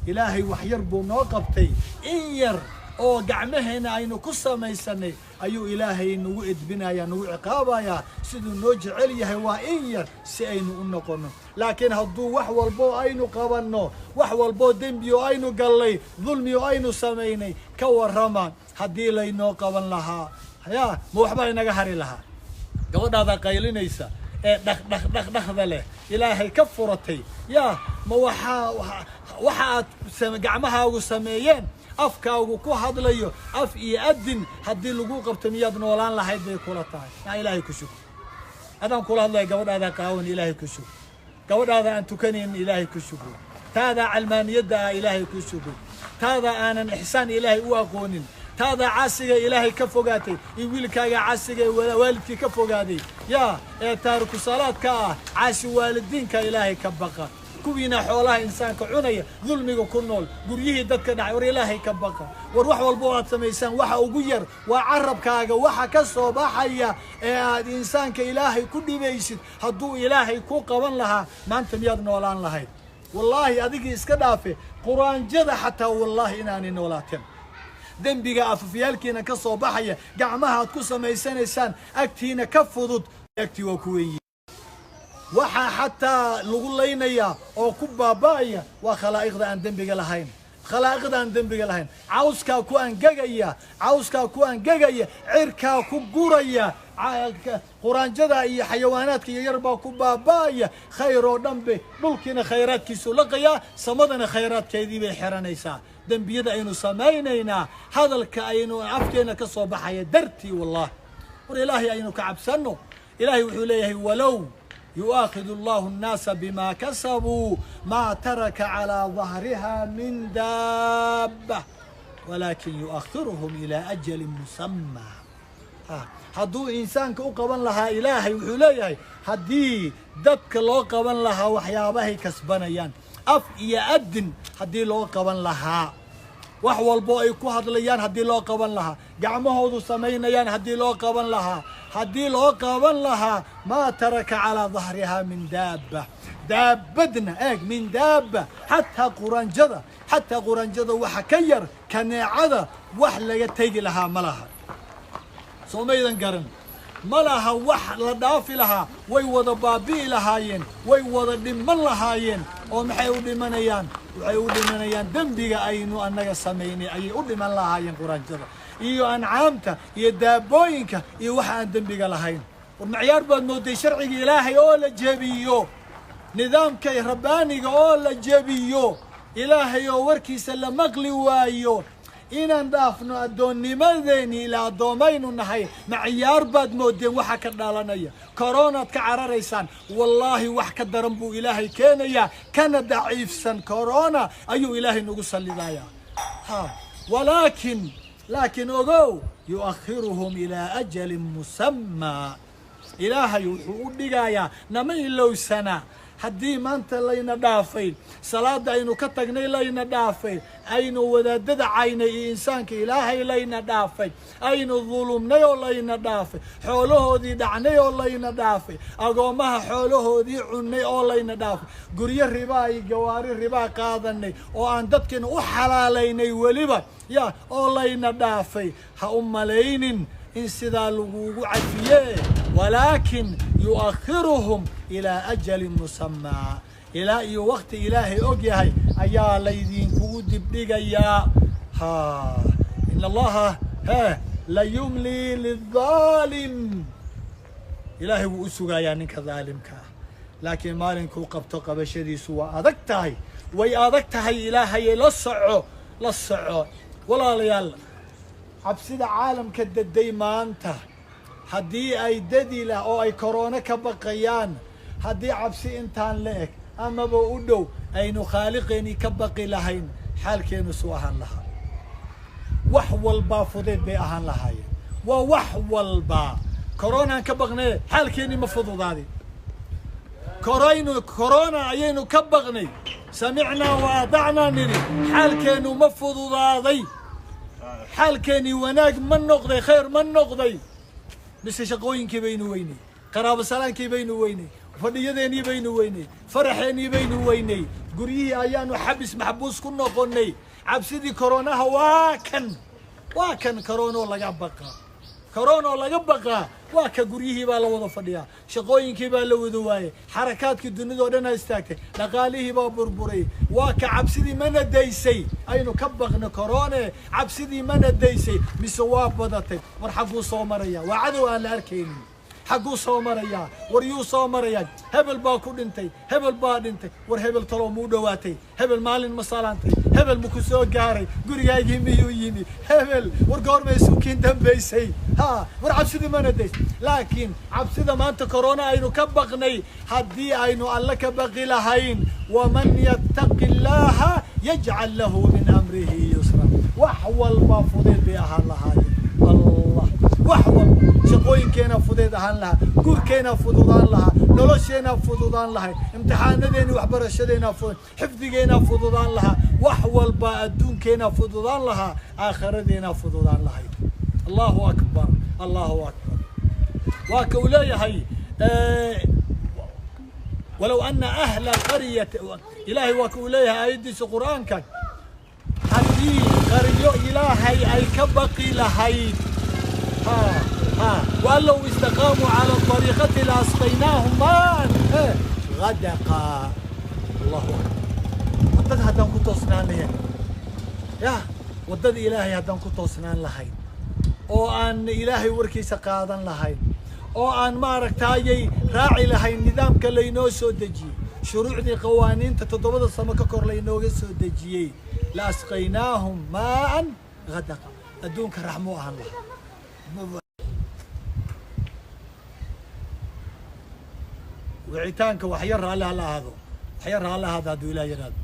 Ilaahay wax yar buu noo qabtay, in yar oo gacmaheenna aynu ku samaysanay ayuu ilaahay nagu edbinayaa, nagu ciqaabayaa. Siduu noo jecel yahay waa in yar si aynu u noqono. Laakiin hadduu wax walbo aynu qabanno, wax walboo dembi oo aynu gallay, dulmi oo aynu samaynay, ka warrama haddii laynoo qaban lahaa? Yaa, ma waxbaa inaga hari lahaa? Gabadhaada qaylinaysa ee dhaq dhaq dhaq dhaqda leh ilaahay ka furatay, yaa, ma waxaa waxa aad gacmahaagu sameeyeen, afkaagu ku hadlayo, af iyo adin haddii lagu qabto, miyaad noolaan lahayd bay kula tahay? Maa ilaahay ku shukr. Adaan kula hadlaya, gabadhaada qaawan, ilaahay ku shukr. Gabadhaada aan tukanaynin, ilaahay ku shukr. Taadaa calmaaniyadda ah, ilaahay ku shukr. Taada aanan ixsaan ilaahay u aqoonin, taadaa caasiga ilaahay ka fogaatay, iyo wiilkaaga caasiga ee waalidkii ka fogaaday, yaa ee taariku salaadka ah, caasi waalidiinka, ilaahay ka baqa. Kuwiina xoolaha insaanka cunaya, dulmiga ku nool, guryihii dadka dhacay, war ilaahay ka baqa. War wax walba oo aad samaysaan, waxa ugu yar waa carabkaaga waxa ka soo baxaya ee aad insaanka ilaahay ku dhibaysid. Hadduu ilaahay ku qaban lahaa maanta miyaad noolaan lahayd? Wallaahi adigii iska dhaafe, quraanjada xataa wallaahi inaanay noolaateen. Dembiga afafyaalkiina ka soo baxaya, gacmaha aad ku samaysanaysaan, agtiina ka fudud, agtii waa ku weyn. Waxaa xataa lagu laynayaa oo ku baaba'aya waa khalaa'iqda aan dembiga lahayn, khalaa'iqda aan dembiga lahayn. Cawskaa ku angegaya, cawskaa ku angegaya, cirkaa ku guraya, quraanjada iyo xayawaanaadka iyo yar baa ku baaba'aya. Khayr oo dhan bay dhulkiina khayraadkiisu laqayaa, samadana khayraadkeedii bay xiranaysaa. Dembiyada aynu samaynaynaa, hadalka aynu afkeena ka soo baxaya dartii, wallah. War ilaahay aynu ka cabsanno. Ilaahay wuxuu leeyahay: walow yu'aakhidu allahu annaasa bima kasabuu maa taraka calaa dahriha min daaba walaakin yu'akhiruhum ilaa ajalin musamaa. Hadduu insaanka u qaban lahaa, ilaahay wuxuu leeyahay, haddii dadka loo qaban lahaa waxyaabahay kasbanayaan, af iyo adin haddii loo qaban lahaa, wax walbo ay ku hadlayaan haddii loo qaban lahaa, gacmahoodu samaynayaan haddii loo qaban lahaa, haddii loo qaban lahaa, maa taraka calaa dahrihaa min daaba. Daabadna eeg, min daaba, xataa quraanjada, xataa quraanjada waxa ka yar kaneecada wax laga tegi lahaa ma laha. Soo maydan garan? Ma laha wax la dhaafi lahaa, way wada baabi'i lahaayeen, way wada dhiman lahaayeen. Oo maxay u dhimanayaan? Waxay u dhimanayaan dembiga aynu annaga samaynay ayay u dhiman lahaayeen, quraanjada iyo ancaamta iyo daabooyinka iyo waxa aan dembiga lahayn. War macyaar baad mooday sharciga ilaahay oo la jebiyo, nidaamka rabbaaniga oo la jebiyo, ilaahay oo warkiisa la maqli waayo, inaan dhaafno addoonnimadeeni, ilaa addoommaynu nahay. Macyaar baad moodeen waxa ka dhalanaya? Koronaad ka cararaysaan, wallaahi wax ka daran buu ilaahay keenayaa, kana daciifsan corona ayuu ilaahay nagu sallidayaa. Ha, walaakin laakiin ogow, yu'akhiruhum ilaa ajalin musamaa. Ilaahay wuxuu u dhigayaa, nama ilowsana. Haddii maanta layna dhaafay, salaada aynu ka tagnay layna dhaafay, aynu wadaadada caynay iyo insaanka ilaahay layna dhaafay, aynu dulumnay oo layna dhaafay, xoolahoodii dhacnay oo layna dhaafay, agoommaha xoolahoodii cunnay oo layna dhaafay, guryo ribaa iyo gawaari ribaa qaadanay oo aan dadkeena u xalaalaynay weliba ya oo layna dhaafay, ha u malaynin in sidaa lagugu cafiye. Walaakin yu'akhiruhum ilaa ajalin musamaa, ilaa iyo wakti ilaahay og yahay ayaa laydinkugu dibdhigayaa. Ha, in allaha he la yumlii lidaalim. Ilaahay wuu u sugayaa ninka daalimka ah, laakiin maalinkuu qabto qabashadiisu waa adag tahay, way adag tahay. Ilaahaye la soco, la soco walaalayaal. Cabsida caalamka daday maanta haddii ay dadi lah oo ay koroono ka baqayaan, haddii cabsi intaan la eg amaba u dhow aynu khaaliqeennii ka baqi lahayn, xaalkeenu suu ahaan lahaa? Wax walbaa fudeed bay ahaan lahaayeen. Waa wax walbaa koronaan ka baqnaye, xaalkeennii ma fududaadin. Koraynu korona ayaynu ka baqnay, samicnaa wa adacnaa nidhi, xaalkeennu ma fududaaday? Xaalkeennii wanaag ma noqday? Khayr ma noqday? Mise shaqooyinkii baynu weynay, qaraabo salaankii baynu weynay, fadhiyadeennii baynu weynay, faraxeennii baynu weynay, guryihii ayaanu xabis maxbuus ku noqonnay cabsidii koronaha? Waa kan, waa kan koronoo laga baqaa, koronoo laga baqaa. Waa ka guryihii baa la wada fadhiyaa, shaqooyinkii baa la wada waayey, xarakaadkii dunida oo dhan ha istaagtay, dhaqaalihii baa burburay. Waa ka cabsidii mana daysay aynu ka baqno korone? Cabsidii mana daysay mise waa badatay? War xagguu soo maraya? Waa cadow aan la arkaynin. Xagguu soo marayaa? War yuu soo marayaa? Hebel baa ku dhintay, hebel baa dhintay. War hebel talow muu dhowaatay? Hebel maalin ma salaantay? Hebel ma ku soo gaaray? Gurigaagii miyuu yimi hebel? War goormay sukiin dambaysay? Ha, war cabsidii mana daysay. Laakiin cabsida maanta corona aynu ka baqnay, haddii aynu alle ka baqi lahayn, waman yattaqi illaaha yajcal lahu min amrihi yusra, wax walba fudeed bay ahaan lahaayeen. Allah, wax walba. Shaqooyinkeena fudeed ahaan lahaa, guurkeena fududaan lahaa, nolosheena fududaan lahay, imtixaanadeena waxbarashadeena fudud, xifdigeena fududaan lahaa, wax walba adduunkeena fududaan lahaa, aakhiradeena fududaan lahay. Allahu akbar, allahu akbar. Waa ka uu leeyahay walow ana ahla qaryati. Ilaahay waa ka uu leeyahay aayaddiisa qur'aanka, haddii qaryo ilaahay ay ka baqi lahayd, ha ha waan low istaqaamuu cala ariiqati la asqaynaahum maan gadaqa. Allahu akbar. Waddada haddaan ku toosnaan lahayn, ya waddada ilaahay haddaan ku toosnaan lahayn, oo aan ilaahay warkiisa qaadan lahayn, oo aan maaragtaayay raaci lahayn nidaamka laynoo soo dejiyey, shuruucdii qawaaniinta 7da samo ka kor laynooga soo dejiyey, la asqaynaahum maaan gadaqa, adduunka raxmo ahaan lahaa. Wicitaanka waxyar raalli hala ahaado, waxyar raalli ahaado hadduu ilaah yidhaahdo.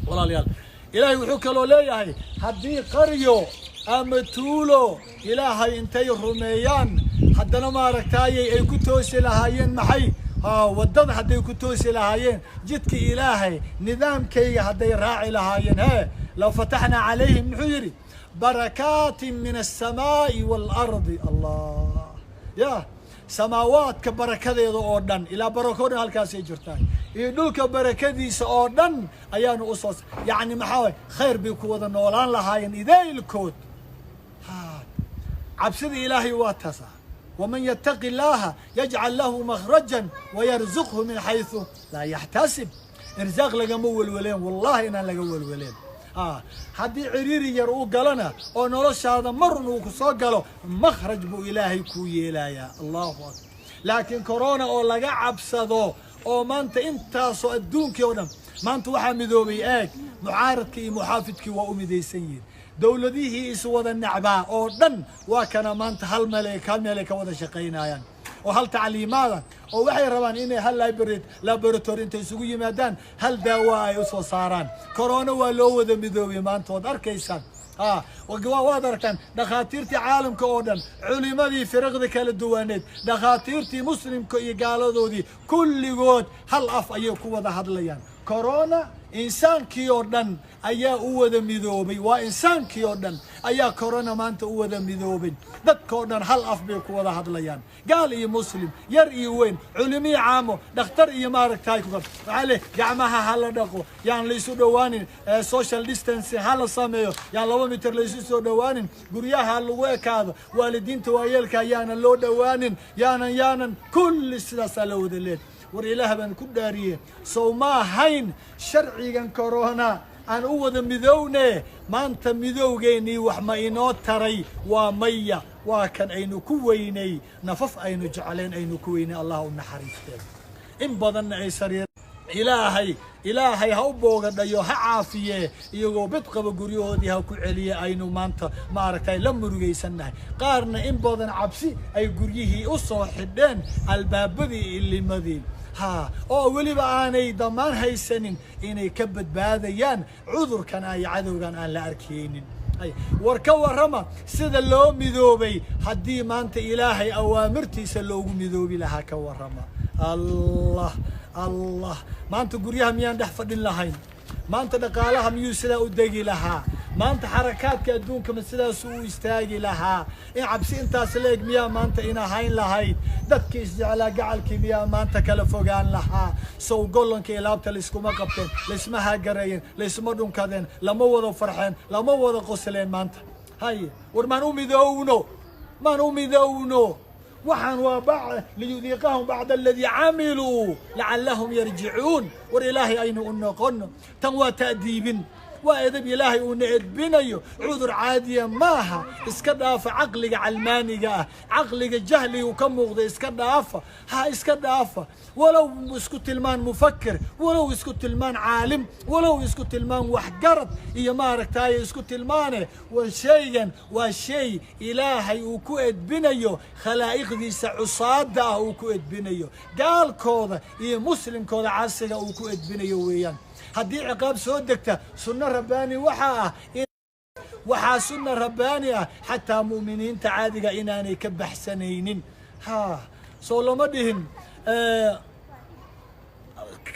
Walaalayaal, ilaahay wuxuu kaloo leeyahay haddii qaryo ama tuulo ilaahay intay rumeeyaan haddana maaragtaayay ay ku toosi lahaayeen, maxay waddada hadday ku toosi lahaayeen, jidka ilaahay nidaamkayga hadday raaci lahaayeen, hee law fataxnaa calayhim, muxuu yidhi, barakaatin min alsamaa'i waalardi. Allah ya samaawaadka barakadeeda oo dhan, ilaa barako o dhan halkaasay jirtaan, iyo dhulka barakadiisa oo dhan ayaanu usoo, yacni maxaa waay, khayr bay ku wada noolaan lahaayeen idaylkood. Cabsida ilaahay waa taasa. Waman yataqi illaaha yajcal lahu makhrajan wayarzuqhu min xaysu laa yaxtasib. Irsaaq lagama welweleen, wallahi inaan laga welweleen. Haddii ciriiri yar uu galona oo noloshaada marun uu ku soo galo, makhraj buu ilaahay kuu yeelayaa. Allahu akbar. Laakiin corona oo laga cabsado oo maanta intaasoo adduunkii oo dhan maanta waxaa midoobay, eeg, mucaaradkii iyo muxaafidkii waa u midaysan yihiin, dowladihii iswada nacbaa oo dhan waa kana maanta hal meel hal meelay ka wada shaqaynayaan oo hal tacliimaada, oo waxay rabaan inay hal laboratory intay isugu yimaadaan hal daawa ay usoo saaraan. Corona waa loo wada midoobay maanta, waad arkaysaan, waad aragtaan dhakhaatiirtii caalamka oo dhan, culimadii firaqda kala duwaneed, dhakhaatiirtii muslimka iyo gaaladoodii, kulligood hal af ayay ku wada hadlayaan. Corona insaankii oo dhan ayaa u wada midoobay, waa insaankii oo dhan ayaa corona maanta u wada midoobay. Dadkao dhan hal af bay ku wada hadlayaan, gaal iyo muslim, yar iyo weyn, culimii caamo, dhakhtar iyo maaragtay. Waxaa le gacmaha ha la dhaqo, yaan laysu dhowaanin, social distancing ha la sameeyo, yaan 2 mitir laysu soo dhowaanin, guryaha lagu ekaado, waalidiinta waayeelka yaanan loo dhowaanin, yaanan kulli sidaasaa la wada leed. War ilaah baan ku dhaariye, sow ma ahayn sharcigan corona aan u wada midowne? Maanta midowgeennii wax ma inoo taray? Waa maya. Waa kan aynu ku weynay nafaf aynu jecleen, aynu ku weynay, allah u naxariisteen, in badanna ay sariir. Ilaahay ha u boogadhayo, ha caafiye, iyagoo bid qaba guryahoodii ha ku celiye. Aynu maanta maaragtay la murugaysannahay, qaarna in badan cabsi ay guryihii u soo xidheen albaabadii ilimadii, ha oo weliba aanay damaan haysanin inay ka badbaadayaan cudurkan ay cadowgan aan la arkaynin. War ka warrama sida loo midoobay haddii maanta ilaahay awaamirtiisa loogu midoobi lahaa? Ka warrama. Allah allah, maanta guryaha miyaan dhex fadhin lahayn? Maanta dhaqaalaha miyuu sidaa u degi lahaa? Maanta xarakaadka adduunka ma sidaasuu u istaagi lahaa? In cabsi intaas leeg miyaa maanta ina hayn lahayd? Dadkii isjeclaa gacalkii miyaa maanta kala fogaan lahaa? Sow gollanka ilaabta layskuma qabteen, laysma hagareeyeen, laysma dhunkadeen, lama wada farxeen, lama wada qosleen maanta? Haye, war maan u midoowno, maan u midowno. Waxaan waa liyudiiqahum bacda aladii camiluu lacallahum yarjicuun. War ilaahay aynu u noqono. Tan waa ta'diibin, waa edeb ilaahay uuna edbinayo. Cudur caadiya maaha. Iska dhaafa caqliga calmaaniga ah, caqliga jahligu ka muuqda iska dhaafa, ha iska dhaafa. Walow isku tilmaan mufakir, walow isku tilmaan caalim, walow isku tilmaan waxgarad iyo maaragtaaye isku tilmaane, waa shaygan waa shay ilaahay uu ku edbinayo khalaa'iqdiisa cusaada ah, uu ku edbinayo gaalkooda iyo muslimkooda casiga uu ku edbinayo weeyaan. Haddii ciqaab soo degta, sunno rabbaani waxaa ah in Waxaa sunna rabbaani ah xataa mu'miniinta caadiga inaanay ka baxsanaynin. Ha soo lama dhihin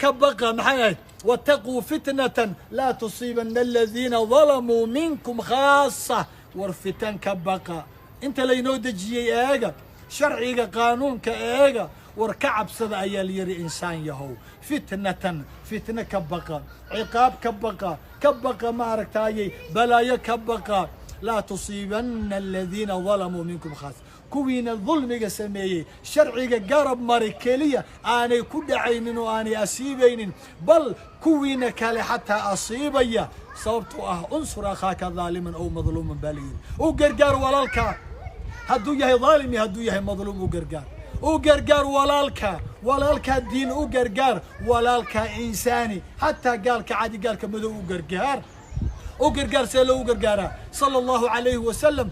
ka baqa, maxay ahayd? Wattaquu fitnatan laa tusiibana aladiina dalamuu minkum khaasa. War fitan ka baqa, inta laynoo dejiyey eega, sharciga qaanuunka eega, war ka cabsada ayaa la yidhi insaan yahow. Fitnatan, fitna ka baqa, ciqaab ka baqa, ka baqa maaragtaayey balaayo ka baqa. Laa tusiibana aladiina dalamuu minkum khaasa, kuwiina dulmiga sameeyey sharciga garab mari keliya aanay ku dhacaynin oo aanay asiibaynin, bal kuwiina kale xataa asiibaya. Sababtoo ah unsur akhaaka daaliman ow madluuman baa layidhi. U gargaar walaalka hadduu yahay daalim iyo hadduu yahay madluum, u gargaar, u gargaar walaalka, walaalkaa diin u gargaar, walaalkaa insaani, xataa gaalka cadi, gaalka madow u gargaar, u gargaar. See loogu gargaaraa? Sala allahu calayhi wasalam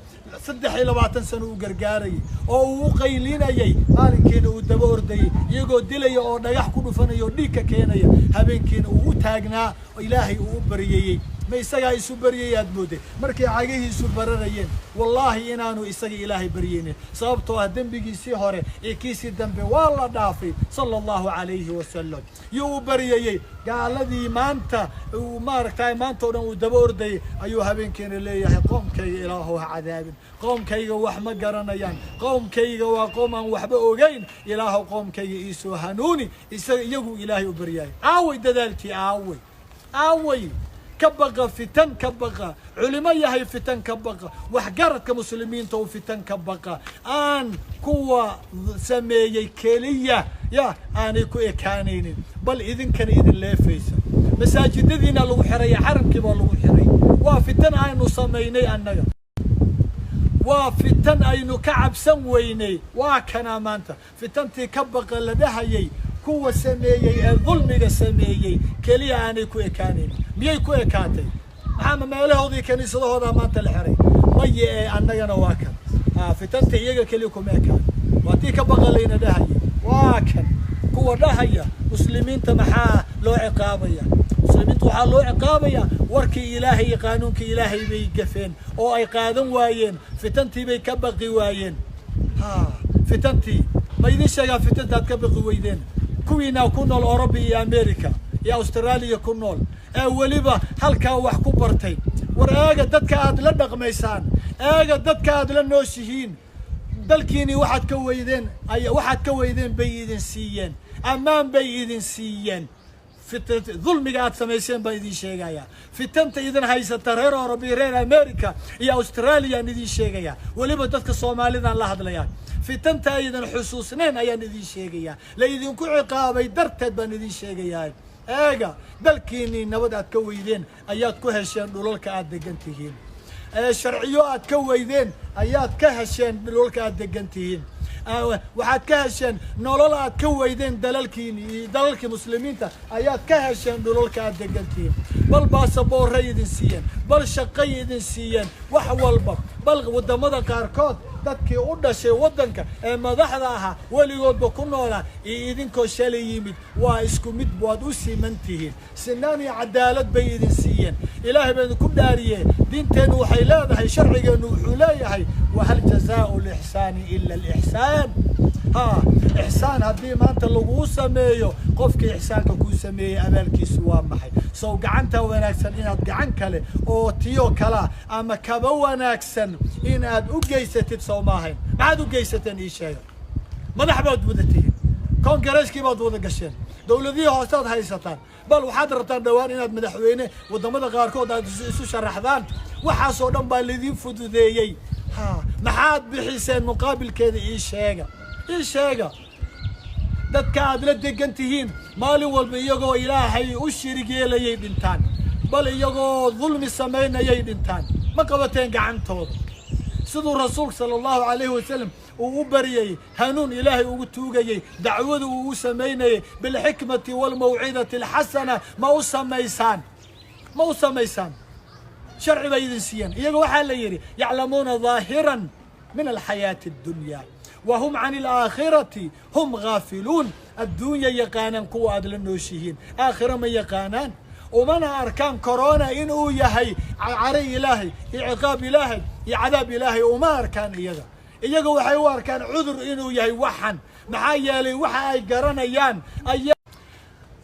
23 sano u gargaarayay oo uu u qaylinayay, maalinkiina uu daba ordayay iyagoo dilaya oo dhagax ku dhufanaya oo dhiig ka keenaya, habeenkiina uu u taagnaa oo ilaahay uu u baryayey. Ma isagaa isu baryayay aad mooday markay cagihiisu bararayeen? Wallaahi inaanu isaga ilaahay baryaynin, sababtoo ah dembigiisii hore iyo kiisii dambe waa la dhaafay sala allahu calayhi wasalam. Yuu u baryayey? Gaaladii maanta uu maaragtay maanta o dhan uu daba ordayay ayuu habeenkiina leeyahay qoomkayga ilaahow ha cadaabin, qoomkayga wax ma garanayaan, qoomkayga waa qoom aan waxba ogeyn, ilaahow qoomkayga iisoo hanuuni. Isaga iyaguu ilaahay u baryaayay. Aaway dadaalkii? Aaway, aaway? Ka baqa fitan, ka baqa culimo yahay, fitan ka baqa waxgaradka muslimiinta oo fitan ka baqa, aan kuwa sameeyey keliya ya aanay ku ekaanaynin, bal idinkana idin leefaysa. Masaajidadiina lagu xiray, xaramkii baa lagu xiray. Waa fitan aynu samaynay annaga, waa fitan aynu ka cabsan weynay. Waa kanaa maanta fitantii ka baqa la dhahayay, kuwa sameeyey ee dulmiga sameeyey keliya aanay ku ekaanaynin. Miyay ku ekaatay? Maxaama meelahoodii kaniisadahoodaa maanta la xiray? Maya, ee annagana waa kan fitanta iyaga keliya kuma ekaan. Waa tii ka baqa layna dhahayay. Waa kan kuwa dhahaya muslimiinta maxaa loo ciqaabaya? Muslimiinta waxaa loo ciqaabayaa warkii ilaahay iyo qaanuunkii ilaahay bay gafeen oo ay qaadan waayeen, fitantii bay ka baqi waayeen. Ha fitantii ma idin sheegaa? Fitantaad ka baqi weydeen kuwiinaa ku nool Oroba iyo America iyo Austraaliya ku nool ee weliba halkaa wax ku bartay, war eega dadka aad la dhaqmaysaan, eega dadka aad la nooshihiin. Dalkiinii waxaad ka weydeen ay waxaad ka weydeen bay idin siiyeen, ammaan bay idin siiyeen. Dulmiga aad samayseen baan idin sheegayaa. Fitanta idin haysata reer Oroba iyo reer America iyo Australiaan idin sheegayaa, weliba dadka Soomaalidaan la hadlayaa. Fitanta aydan xusuusnayn ayaan idin sheegayaa, la idinku ciqaabay darteed baan idin sheegayaa. Eega dalkiinii nabad aad ka weydeen ayaad ku hesheen dhulalka aad degan tihiin, sharciyo aad ka weydeen ayaad ka hesheen dhulalka aad degan tihiin, waxaad ka hesheen nolol aad ka weydeen dalalkiini iyo dalalkii muslimiinta ayaad ka hesheen dhulalka aad degan tihiin. Bal baasaboorray idin siiyeen, bal shaqay idin siiyeen, wax walba. Bal waddamada qaarkood dadkii u dhashay waddanka ee madaxda ahaa weligoodba ku noolaa iyo idinkoo shalay yimid waa isku mid, waad u siman tihiin. Sinaan iyo cadaalad bay idin siiyeen. Ilaahay baa idinku dhaariyee, diinteennu waxay leedahay, sharcigeennu wuxuu leeyahay, wahal jazaau lixsaani ila alixsaan. Ha ixsaan haddii maanta laguu sameeyo, qofkii ixsaanka kuu sameeyey abaalkiisu waa maxay? Sow gacanta wanaagsan inaad gacan kale oo tiyo kalaa ama kaba wanaagsan inaad u geysatid sow maahayn? Maxaad u geysateen ii sheega? Madax baad wada tihiin, koongareskii baad wada gasheen, dowladihii hoosead haysataan, bal waxaad rabtaan dhowaan inaad madaxweyne waddamada qaarkood aad isu sharaxdaan. Waxaasoo dhan baa laydin fududeeyey. Ha maxaad bixiseen muqaabilkeeda? Ii sheega, ii sheega. Dadka aad la degan tihiin maalin walba iyagoo ilaahay u shirig yeelayay dhintaan, bal iyagoo dulmi samaynayay dhintaan. Ma qabateen gacantooda siduu rasuulka sala allahu calayhi wasalam uu u baryayey, hanuun ilaahay ugu tuugayey, dacwada uu u samaynayey bilxikmati waalmawcidati alxasana? Ma u samaysaan? Ma u samaysaan? Sharci bay idin siiyeen. Iyaga waxaa la yidhi yaclamuuna daahiran min alxayaati addunya wa hum can alaakhirati hum gaafiluun. Adduunya yaqaanaan kuwa aad la nooshihiin, aakhira ma yaqaanaan. Umana arkaan corona inuu yahay caro ilaahay iyo ciqaab ilaahay iyo cadaab ilaahay. Uma arkaan iyaga. Iyaga waxay u arkaan cudur inuu yahay waxan. Maxaa yeelay waxa ay garanayaan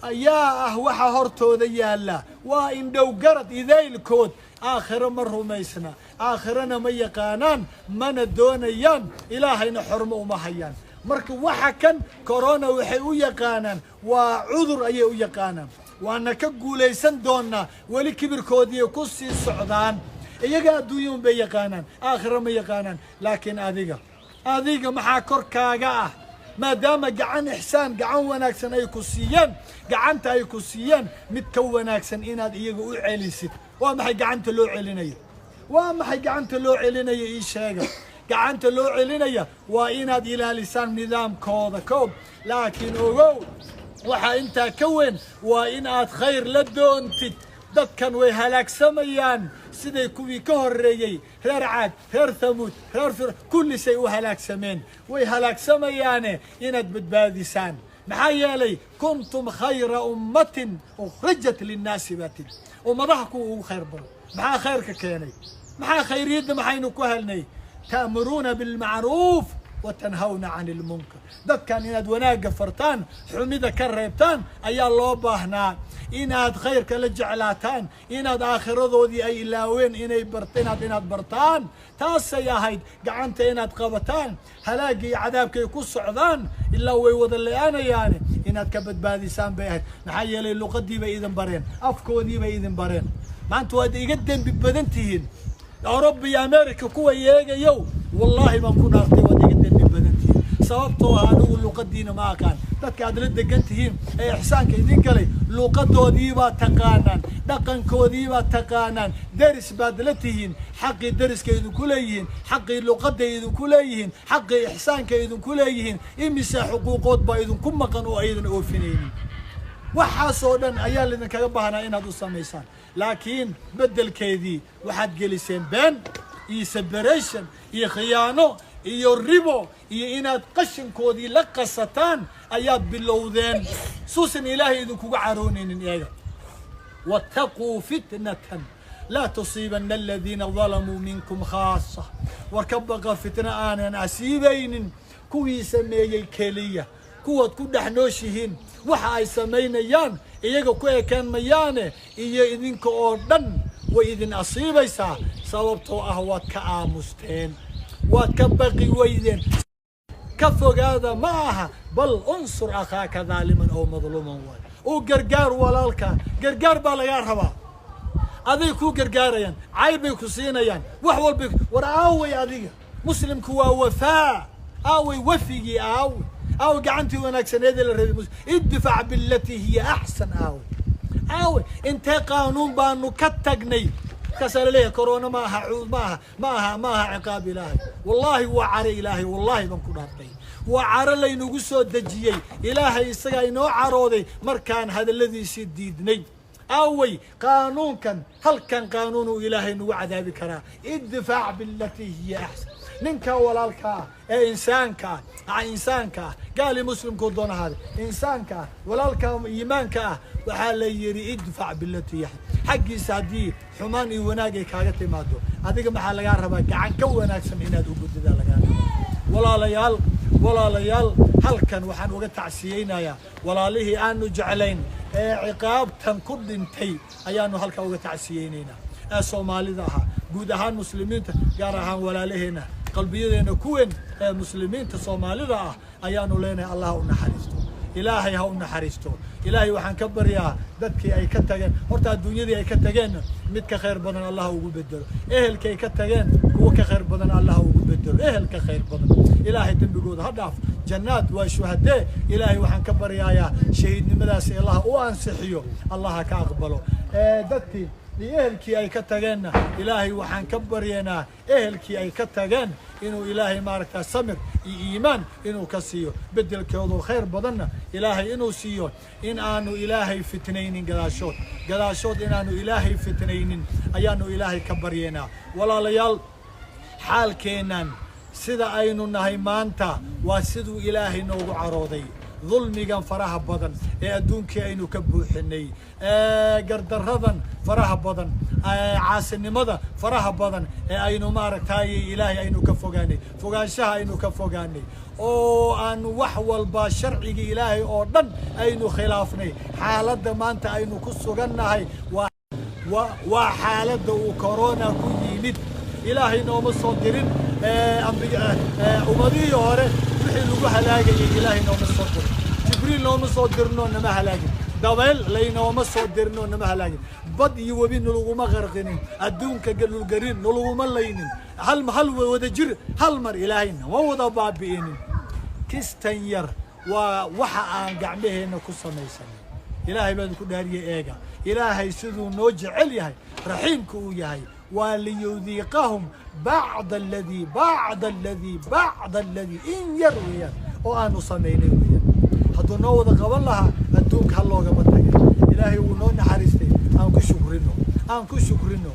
ayaa ah waxa hortooda yaalla. Waa indhow garad idaylkood. Aakhiro ma rumaysna, aakhirana ma yaqaanaan, mana doonayaan, ilaahayna xormo uma hayaan. Marka waxa kan corona waxay u yaqaanaan waa cudur ayay u yaqaanaan. Waana ka guulaysan doonaa. Weli kibirkoodii ku sii socdaan. Iyaga adduunya un bay yaqaanaan, aakhiro ma yaqaanaan. Laakiin adiga maxaa korkaaga ah? Maadaama gacan ixsaan, gacan wanaagsan ay ku siiyeen, gacanta ay ku siiyeen mid ka wanaagsan inaad iyaga u celisid. Waa maxay gacanta loo celinayo? Waa maxay gacanta loo celinaya? Ii sheega. Gacanta loo celinaya waa inaad ilaalisaan nidaamkooda koob. Laakiin ogow, waxaa intaa ka weyn waa in aad khayr la doontid. Dadkan way halaagsamayaan siday kuwii ka horreeyey, reer Caad, reer Thamuud, reer Fir, kullisay u halaagsameen. Way halaagsamayaane inaad badbaadisaan. Maxaa yeelay kuntum khayra ummatin ukhrijat linnaasi baa tidhi, ummadaha kuwa ugu khayr badan. Maxaa khayrka keenay? Maxaa khayriyadda maxaynu ku helnay? Ta'muruuna bilmacruuf wa tanhawna cani ilmunkar. Dadkan inaad wanaagga fartaan, xumida ka reebtaan ayaa loo baahnaa. Inaad khayrka la jeclaataan, inaad aakhiradoodii ay ilaaween inay bart inaad bartaan, taasay ahayd. Gacanta inaad qabataan, halaagga iyo cadaabkay ku socdaan ilaa way wada le-aanayaane inaad ka badbaadisaan bay ahayd. Maxaa yeelay luqadii bay idin bareen, afkoodii bay idin bareen. Maanta waad iga dembi badan tihiin, اوروبا iyo America kuwa yeegayow, wallaahi baan ku dhaartay, waad iga dembi badan tihiin. Sababtoo ah anigu luqadiina ma aqaan. Dadka aad la degan tihiin ee ixsaanka idin galay luqadoodii baad taqaanaan, dhaqankoodii baad taqaanaan, deris baad la tihiin. Xaqii deriska idinku leeyihiin, xaqii luqadday idinku leeyihiin, xaqii ixsaanka idinku leeyihiin. Imise xuquuqood baa idinku maqan oo aydan oofinaynin? Waxaasoo dhan ayaa laydinkaga baahnaa inaad u samaysaan. Laakiin beddelkeedii waxaad geliseen been iyo separation iyo khiyaano iyo ribo iyo inaad qashinkoodii la qasataan ayaad bilowdeen, suusan ilaahay idinkuga caroonaynin iyaga. Wattaquu fitnatan laa tusiibanna aladiina dalamuu minkum khaasa. War ka baqa fitno aanan asiibaynin kuwii sameeyey keliya. Kuwaad ku dhex nooshihiin waxa ay samaynayaan iyaga ku ekaan mayaane, iyo idinka oo dhan way idin asiibaysaa. Sababtoo ah waad ka aamusteen, waad ka baqi weydeen. Ka fogaada ma aha, bal unsur akhaaka daaliman oo madluuman waay. U gargaar walaalka, gargaar baa lagaa rabaa. Aday kuu gargaarayaan, cayb bay ku siinayaan, wax walbay. War aaway adiga? Muslimku waa wafaa. Aaway wafigii? Aaway, aaway gacantii wanaagsaneedee la rabay? Idfac bilatii hiya axsan. Aaway, aaway? Intee qaanuun baanu ka tagnay? Markaasaa laleeyahay corona ma aha, cuud ma aha, ma aha, ma aha ciqaab ilaahay. Wallaahi waa caro ilaahay, wallaahi baan ku dhaartay, waa caro laynagu soo dejiyey. Ilaahay isagaa inoo carooday markaan hadalladiisii diidnay. Aaway qaanuunkan? Halkan qaanuunuu ilaahay nagu cadaabi karaa, idfac bilatii hiya axsan. Ninka walaalka ah ee insaanka ah, insaanka ah, gaali muslimkuu doon ahaade, insaanka ah, walaalka iimaanka ah, waxaa la yidhi idfac bilatii hiya axsan. Xaggiisa haddii xumaan iyo wanaag ay kaaga timaado, adiga maxaa lagaa rabaa? Gacan ka wanaagsan inaad u gudidaa lagaa rabaa. Walaalayaal, walaalayaal, halkan waxaan uga tacsiyeynayaa walaalihii aanu jeclayn ee ciqaabtan ku dhintay ayaanu halkaa uga tacsiyeynaynaa, ee soomaalida ahaa, guud ahaan muslimiinta, gaar ahaan walaalaheenna qalbiyadeena ku weyn ee muslimiinta soomaalida ah ayaanu leenahay Allah u naxariisto, ilaahay ha u naxariisto. Ilaahay waxaan ka baryaa dadkii ay ka tageen, horta adduunyadii ay ka tageenna mid ka khayr badan Allah ugu bedelo. Ehelkii ay ka tageen kuwa ka khayr badan Allah ugu bedelo, ehel ka khayr badan. Ilaahay dembigooda ha dhaaf, jannaad waa shuhadee. Ilaahay waxaan ka baryayaa shahiidnimadaasi Allah u ansixiyo, Allah ha ka aqbalo. Dadkii iyo ehelkii ay ka tageenna ilaahay waxaan ka baryaynaa ehelkii ay ka tageen inuu ilaahay maaragtaa samir iyo iimaan inuu ka siiyo, beddelkoodu khayr badanna ilaahay inuu siiyo. In aanu ilaahay fitnaynin gadaashood, gadaashood inaanu ilaahay fitnaynin ayaanu ilaahay ka baryaynaa. Walaalayaal, xaalkeennan sida aynu nahay maanta waa siduu ilaahay noogu carooday. Dulmigan faraha badan ee adduunkii aynu ka buuxinay, gardaradan faraha badan, caasinimada faraha badan ee aynu maaragtay Ilaahay aynu ka fogaanay, fogaanshaha aynu ka fogaanay, oo aan wax walba sharcigii Ilaahay oo dhan aynu khilaafnay. Xaaladda maanta aynu ku sugannahay waa xaaladda uu corona ku yimid. Ilaahay nooma soo dirin ummadihii hore wixii lagu halaagayay. Ilaahay nooma soo dirin, Jibriil nooma soo dirino, nama halaagin, dabayl laynooma soo dirino, nama halaagin, bad iyo webi nalaguma qarqinin, adduunka dhulgarin nalaguma laynin, hal wada jir hal mar Ilaahay nama wada baabi'inin. Kistan yar waa waxa aan gacmaheenna ku samaysanay. Ilaahay baan ku dhaariyey, eega Ilaahay siduu noo jecel yahay, raxiimka uu yahay. Waa liyudiiqahum bacda aladii bacda aladii bacda aladii, in yar weeyaan oo aanu samaynay weeyaan. Hadduu noo wada qaban lahaa adduunka ha loogama tagay. Ilaahay wuu noo naxariistay, aan ku shukrino, aan ku shukrino.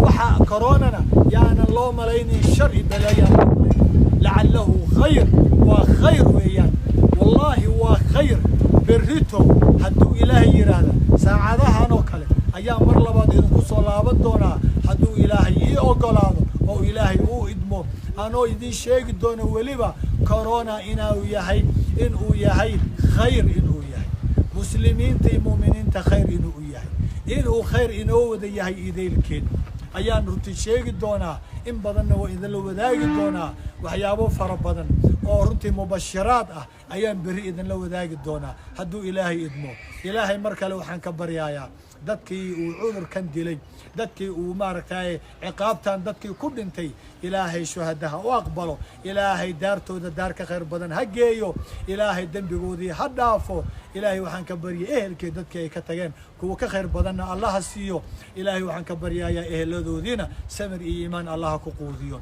Waxa coronana yaanan loo malaynin shar iyo balaayaan loo malaynin. Lacalahu khayr, waa khayr weeyaan, wallaahi waa khayr. Berrito hadduu Ilaahay yidhaahda saacadahan oo kale ayaa mar labaad idinku soo laaban doonaa, hadduu Ilaahay ii ogolaado oo Ilaahay uu idmo, anoo idin sheegi doono weliba corona inuu yahay, inuu yahay khayr, inuu yahay muslimiinta iyo mu'miniinta khayr inuu yahay, inuu khayr inoo wada yahay idaylkeed ayaan runtii sheegi doonaa. In badanna waa idinla wadaagi doonaa, waxyaabo fara badan oo runtii mubashiraad ah ayaan berri idinla wadaagi doonaa hadduu Ilaahay idmo. Ilaahay mar kale waxaan ka baryayaa dadkii uu cudurkan dilay, dadkii uu maaragtay ciqaabtan, dadkii ku dhintay, Ilaahay shuhadaha u aqbalo, Ilaahay daartooda daar ka khayr badan ha geeyo, Ilaahay dembigoodii ha dhaafo. Ilaahay waxaan ka baryay ehelkii dadkii ay ka tageen kuwa ka khayr badanna Allaha siiyo. Ilaahay waxaan ka baryayaa eheladoodiina samir iyo iimaan Allaha ku quudiyo.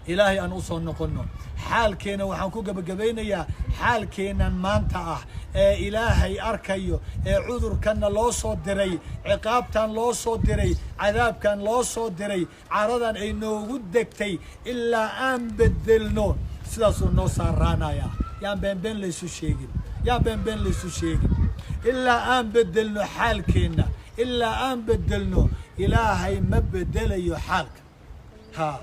Ilaahay aan usoo noqonno xaalkeena. Waxaan ku gebagabaynayaa xaalkeennan maanta ah ee Ilaahay arkayo, ee cudurkanna loo soo diray, ciqaabtan loo soo diray, cadaabkan loo soo diray, caradan ay noogu degtay, ilaa aan bedelno sidaasuu noo saaraanayaa. Yaan beenbeen laysu sheegin, yaan beenbeen laysu sheegin. Ilaa aan bedelno xaalkeenna, ilaa aan bedelno, Ilaahay ma bedelayo xaalka. Ha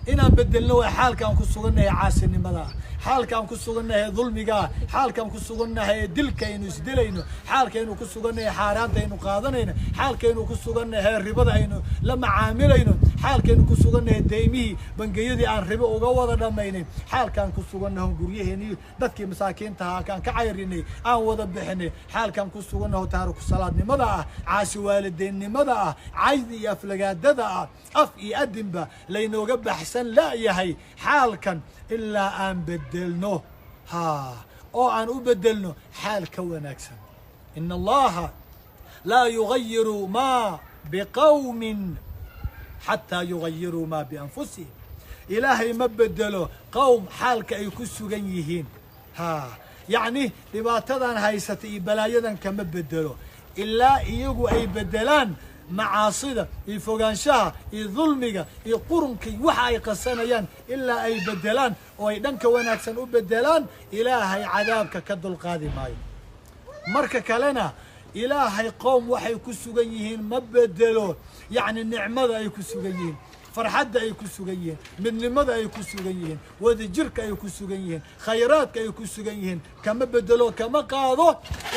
inaan bedelno waa xaalka aan ku sugannahay caasinimada ah, xaalka aan ku sugannahay dulmiga ah, xaalka aan ku sugannahay dilka aynu isdilayno, xaalkaynu ku sugannahay xaaraanta aynu qaadanayno, xaalkaynu ku sugannahay ribada aynu la macaamilayno, xaalkaynu ku sugannahay deymihii bangiyadii aan ribo uga wada dhammaynay, xaalkaan ku sugannaho guryaheenii dadkii masaakiinta ahaa aan ka cayrinay aan wada bixinay, xaalkaan ku sugannaho taariku salaadnimada ah, caasi waalideennimada ah, caydi iyo aflagaadada ah, af iyo adinba laynooga baxsan la'yahay. Xaalkan ilaa aan bedelno, ha oo aan u bedelno xaal ka wanaagsan. Ina Allaha laa yugayiru maa biqawmin xataa yugayiruu maa bianfusihim. Ilaahay ma bedelo qowm xaalka ay ku sugan yihiin, ha yacni dhibaatadan haysata iyo balaayadan kama bedelo ilaa iyagu ay bedelaan macaasida iyo fogaanshaha iyo dulmiga iyo qurunka waxa ay qasanayaan. Ilaa ay bedelaan oo ay dhanka wanaagsan u bedelaan, Ilaahay cadaabka ka dulqaadi maayo. Marka kalena Ilaahay qowm waxay ku sugan yihiin ma bedelo, yacni nicmada ay ku sugan yihiin, farxadda ay ku sugan yihiin, midnimada ay ku sugan yihiin, wadajirka ay ku sugan yihiin, khayraadka ay ku sugan yihiin kama bedelo, kama qaado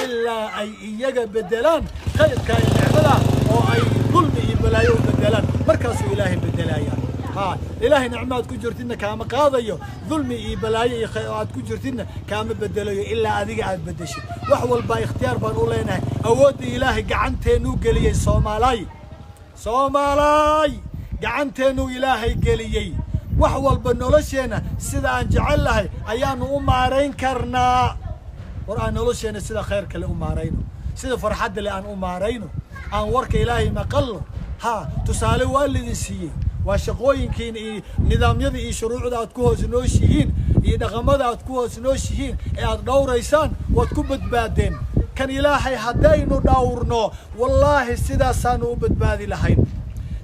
ilaa ay iyaga bedelaan khayrka iyo nicmada oo ay dulmi iyo balaayo u bedelaan. Markaasuu Ilaahay bedelaya. Ha Ilaahay nicmaad ku jirtidna kaama qaadayo, dulmi iyo balaayo iyo aad ku jirtidna kaama bedelayo ilaa adiga aad bedeshid. Wax walba ikhtiyaar baan u leenahay, awoodda Ilaahay gacanteennuu geliyey. Soomaalaay, Soomaalaay, gacanteennuu Ilaahay geliyey wax walba. Nolosheenna sida aan jecel lahay ayaanu u maarayn karnaa. War aan nolosheenna sida khayr kale u maarayno, sida farxadda le aan u maarayno, aan warka Ilaahay maqalno. Ha tusaale waa lidin siiyey, waa shaqooyinkiina iyo nidaamyada iyo shuruucda aad ku hoos nooshihiin iyo dhaqamada aad ku hoos nooshihiin ee aad dhowraysaan, waad ku badbaadeen. Kan Ilaahay haddaynu dhowrno, wallaahi sidaasaanu u badbaadi lahayn.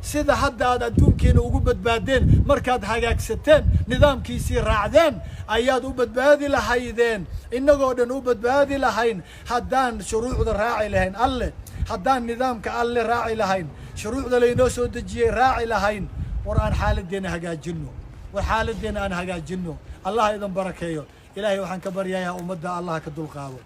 Sida hadda aad adduunkiina ugu badbaadeen markaad hagaagsateen, nidaamkiisii raacdeen, ayaad u badbaadi lahaydeen, innagoo dhan u badbaadi lahayn haddaan shuruucda raaci lahayn alle, haddaan nidaamka alle raaci lahayn, shuruucda laynoo soo dejiyey raaci lahayn. War aan xaaladdeena hagaajinno, war xaaladdeena aan hagaajinno. Allah idin barakeeyo. Ilaahay waxaan ka baryayaa ummadda Allah ka dulqaado,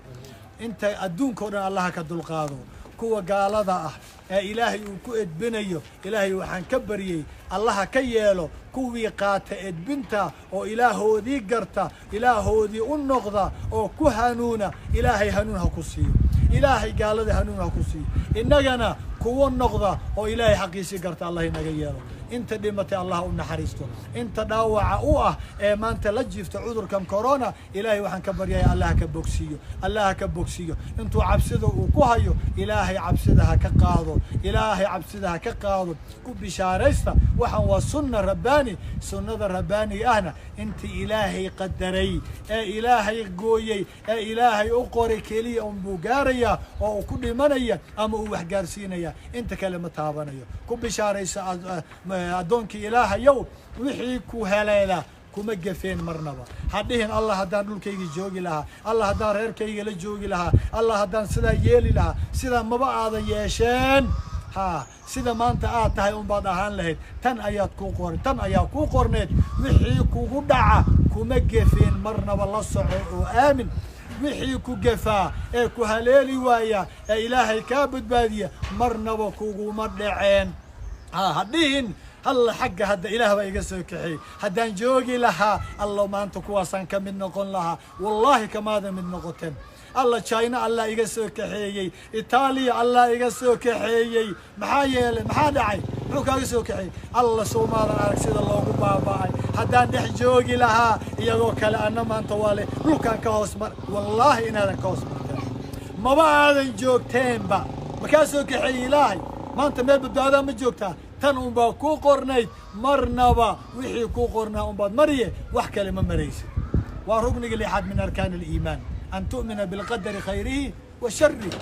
inta adduunka o dhan Allah ka dulqaado. Kuwa gaalada ah ee ilaahay uu ku edbinayo, ilaahay waxaan ka baryey allaha ka yeelo kuwii qaata edbinta oo ilaahoodii garta, ilaahoodii u noqda oo ku hanuuna. Ilaahay hanuun ha ku siiyo, ilaahay gaalada hanuun ha ku siiyo, innagana kuwo noqda oo ilaahay xaqiisii garta allah inaga yeelo. Inta dhimatay allah u naxariisto, inta dhaawaca u ah ee maanta la jiifta cudurkan corona, ilaahay waxaan ka baryaya allah ka bogsiiyo, allah ka bogsiiyo. Intuu cabsida uu ku hayo, ilaahay cabsida ha ka qaado, ilaahay cabsida ha ka qaado. Ku bishaaraysta, waxaan waa sunna rabbaani. Sunnada rabbaaniga ahna intii ilaahay qadaray ee ilaahay gooyey ee ilaahay u qoray keliya unbuu gaarayaa oo uu ku dhimanaya ama uu wax gaarsiinaya, inta kale ma taabanayo. Ku bishaaraysa addoonkii ilaahayow, wixii ku heleela kuma gefeen marnaba. Ha dhihin allah haddaan dhulkayga joogi lahaa, allah haddaan reerkayga la joogi lahaa, allah haddaan sidaa yeeli lahaa. Sidaa maba aadan yeesheen. Ha sida maanta aad tahay unbaad ahaan lahayd. Tan ayaad kuu qoran, tan ayaa kuu qorneed. Wixii kugu dhaca kuma gefeen marnaba, la soco oo aamin. Wixii ku gefaa ee ku haleeli waaya ee ilaahay kaa badbaadiya marnaba kuguma dhaceen. Ha dhihin halla xagga hadda ilaah baa iga soo kaxeeyey, haddaan joogi lahaa allo maanta kuwaasaan ka mid noqon lahaa. Wallaahi kamaadan mid noqoteen. Alla China allah iga soo kaxeeyey, Itaaliya allah iga soo kaxeeyey. Maxaa yeelay? Maxaa dhacay? Muxuu kaaga soo kaxeeyey? Alla soomaadan arag sida loogu baaba'ay. Haddaan dhex joogi lahaa iyagoo kale anna maanta waa le dhulkaan ka hoos mar. Wallaahi inaadan ka hoos marteen, maba aadan joogteenba. Makaa soo kaxeeyey ilaahay? Maanta meel badbaadaa ma joogtaa? Tan unbaa kuu qornayd, marnaba wixii kuu qornaa unbaad mariye, wax kale ma maraysid. Waa rukniga lixaad min arkaan aliimaan, an tu'mina bilqadari khayrihi wa sharih.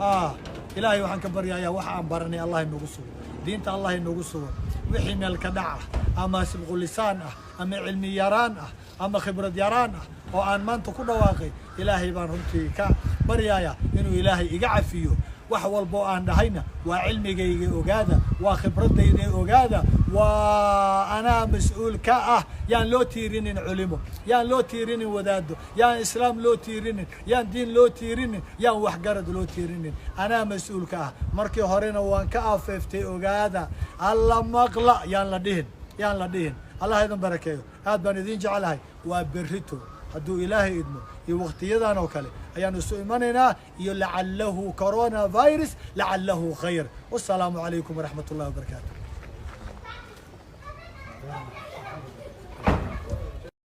Ha ilaahay waxaan ka baryayaa waxa aan baranay allah inagu sugo, diinta allah inagu sugo. Wixii meel ka dhac ah ama sibqulisaan ah ama cilmi yaraan ah ama khibrad yaraan ah oo aan maanta ku dhawaaqay, ilaahay baan runtii ka baryayaa inuu ilaahay iga cafiyo. Wax walba oo aan dhahayna waa cilmigayga ogaada, waa khibradayda ogaada, waa anaa mas-uul ka ah. Yaan loo tiirinin culimo, yaan loo tiirinin wadaado, yaan islaam loo tiirinin, yaan diin loo tiirinin, yaan waxgarad loo tiirinin. Anaa mas-uul ka ah. Markii horena waan ka afeeftay ogaada. Alla maqla yaan la dhihin, yaan la dhihin. Allah idin barakeeyo, aad baan idin jeclahay. Waa berrito hadduu ilaahay idmo iyo waqtiyadan oo kale ayaan isu imanaynaa iyo lacalahu coronavirus lacalahu khayr. Wasalaamu calaykum waraxmat ullahi wabarakaatu.